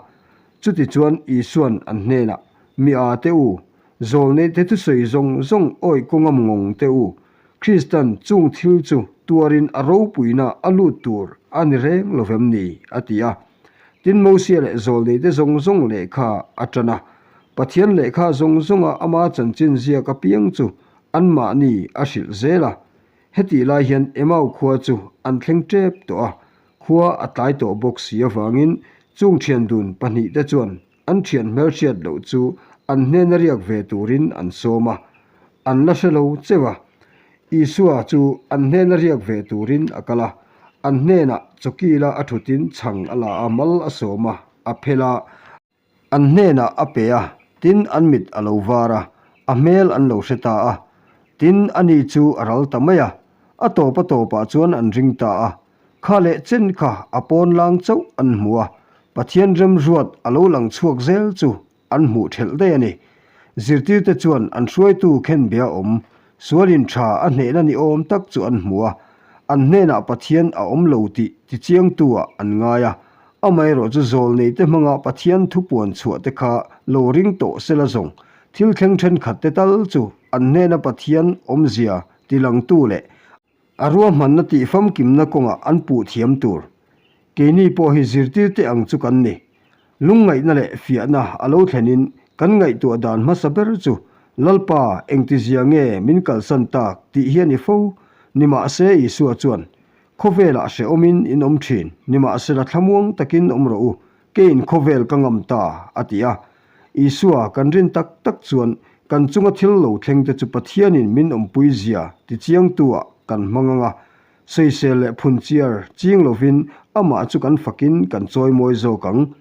Chutichuan Isuan an hnenah, Mi a te u, zawlneite thusawi zawng zawng awih kawngam ngawng te u, Kristan chung thil chu tuarin a ropuina a lut tur a ni reng lo vem ni? a ti a. Tin, Mosia leh zawlneite zawng zawng lehkha a tan a. Pathian lehkha zawng zawnga ama chanchin ziak apiang chu anmahni a hrilh zel a. Hetih lai hian Emau khua chu an thleng tep tawh a, khua a tlai tawh bawk si avangin chung thian dun pahnihte chuan An thian hmelhriat loh chu an hnena riak ve turin an sawm a, an la hre lo cheu a. Isua chu an hnena riak ve turin a kal a, an hnenah chawkila a thutin chhang a la a, mal a sawm a, a phel a, an hnenah a pe a, tin an mit a lo var a, a hmel an lo hre ta a, tin ani chu a ral ta mai a, a tawp a tawpah chuan an ring ta a. Kha leh chen kha a pawn lang chauh an hmu a, Pathian remruat a lo lang chhuak zel chu an hmuh thelh daih a ni. Zirtirte chuan an hruaitu khenbia awm, sualin tha a hnehna ni awm tak chu an hmu a, an hnenah Pathian a awm lo tih tichiangtu-ah an ngai a. Amaherawh chu zawlneite hmanga Pathian thupuan chhuah te kha lo ring tawh sela zawng thil thleng thenkhat te tal chu an hnena Pathian awmzia tilangtu leh A ruahmanna tih famkimna kawngah an puh thiam tur. Keini pawh hi zirtirte ang chu kan ni. Lungngaihna leh fiahna a lo thlenin kan ngaihtuah dan hmasa ber chu Lalpa engtizia nge min kalsan tak tih hi a ni fo. Nimahse Isua chuan. Khawvelah hrehawmin in awm thin, nimahsela thlamuang takin awm rawh u, keiin khawvel ka ngam ta, a ti a. Isua kan rin tak tak chuan kan chunga thil lo thlengte chu Pathianin min awmpui zia tichiangtu-ah kan hmang ang a, sawisel leh phunchiar ching lovin amah chu kan fakin kan chawimawi zawk ang.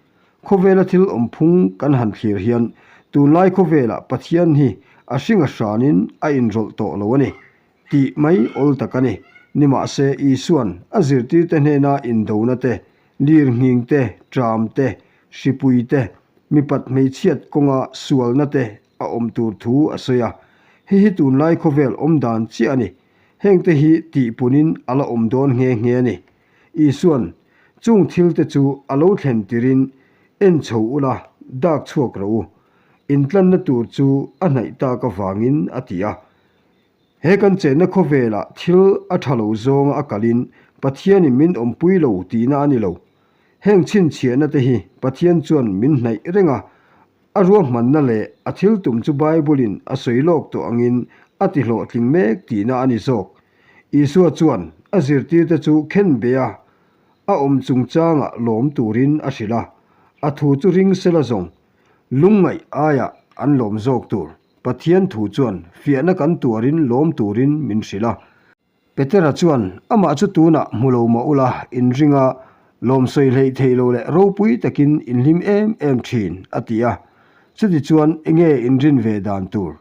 Khawvela thil awmphung kan han thlir hian tunlai khawvelah Pathian hi a hring a hranin a inrawlh tawh lo a ni. Tih mai awl tak a ni. Nimahse, Isua'n a zirtirte hnena indona te, lirnghing te, ṭam te, hripui te, mipat hmeichhiat kawnga sualna te a awm tur thu a sawi a. Hei hi tunlai khawvel awm dan chiah a ni. Hengte hi tihpunin a la awm dawn nghe nghe a ni. Isua'n chung thilte chu a lo thlen tirin en chho ula, dak chhuak rawh u. Intlanna tur chu a hnaih tak avangin a ti a. He kan chenna khawvelah thil a tha lo zawnga a kalin Pathianin min awmpui lo tihna a ni lo. Heng chhinchhiahna te hi Pathian chuan min hnaih reng a, a ruahmanna leh a thil tum chu Bible-in a sawi lawk tawh angin a ti hlawhtling mek tihna a ni zawk. Isua chuan a zirtirte chu khenbeh a a awm chungchangah lawm turin a hrilh a, a thu chu ring sela zawng lungngaih aiah an lawm zawk tur. Pathian thu chuan fiahna kan tuarin lawm turin min hrilh a. Petera chuan, Amah chu tunah hmu lo mah ula, inring a, lawm sawi hleih theih lo leh ropui takin inhlim em em thin, a ti a. Chutichuan enge inrin ve dan tur?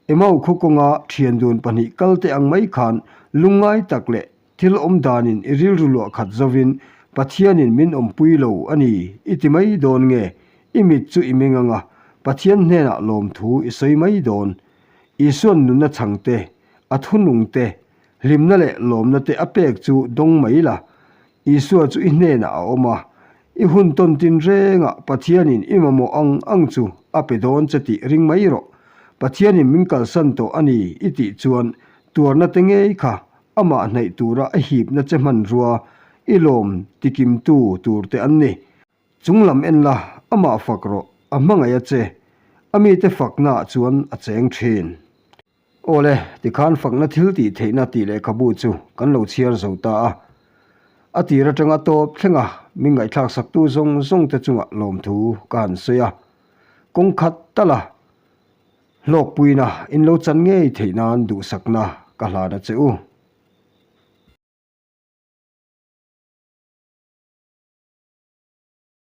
Emau khaw kawnga thian dun pahnih kalte ang mai khan lungngai tak leh Thil awm danin i rilru luah khat zovin Pathianin min awmpui lo a ni i ti mai dawn nge? I mit chu i meng anga Pathian hnenah lawmthu i sawi mai dawn. Isuan nunna chhang te, a thunung te, hlimna leh lawmna te a pek chu dawng mai la. Isua chu i hnenah a awm a, i hun tawn tin rengah Pathianin i mamawh ang ang chu a pe dawn che tih ring mai rawh. Pathianin min kalsan tawh a ni i tih chuan tuarna te ngei kha Amah hnaih tura a hipna che hmanrua i lawm tikimtu tur te an ni. Chung lam en la, amah fak rawh, a hmangaih a che. A mite faknaah chuan a cheng thin. Awle, tikhan fakna thil tih theihna tih lehkhabu chu kan lo chhiar zo ta a. A tir atanga tawp thlenga min ngaihthlak saktu zawng zawng te chungah lawmthu ka han sawi a. Kawng khat tala Hlawkpuina in lo chan ngei theih nan duhsakna ka hlan a che u.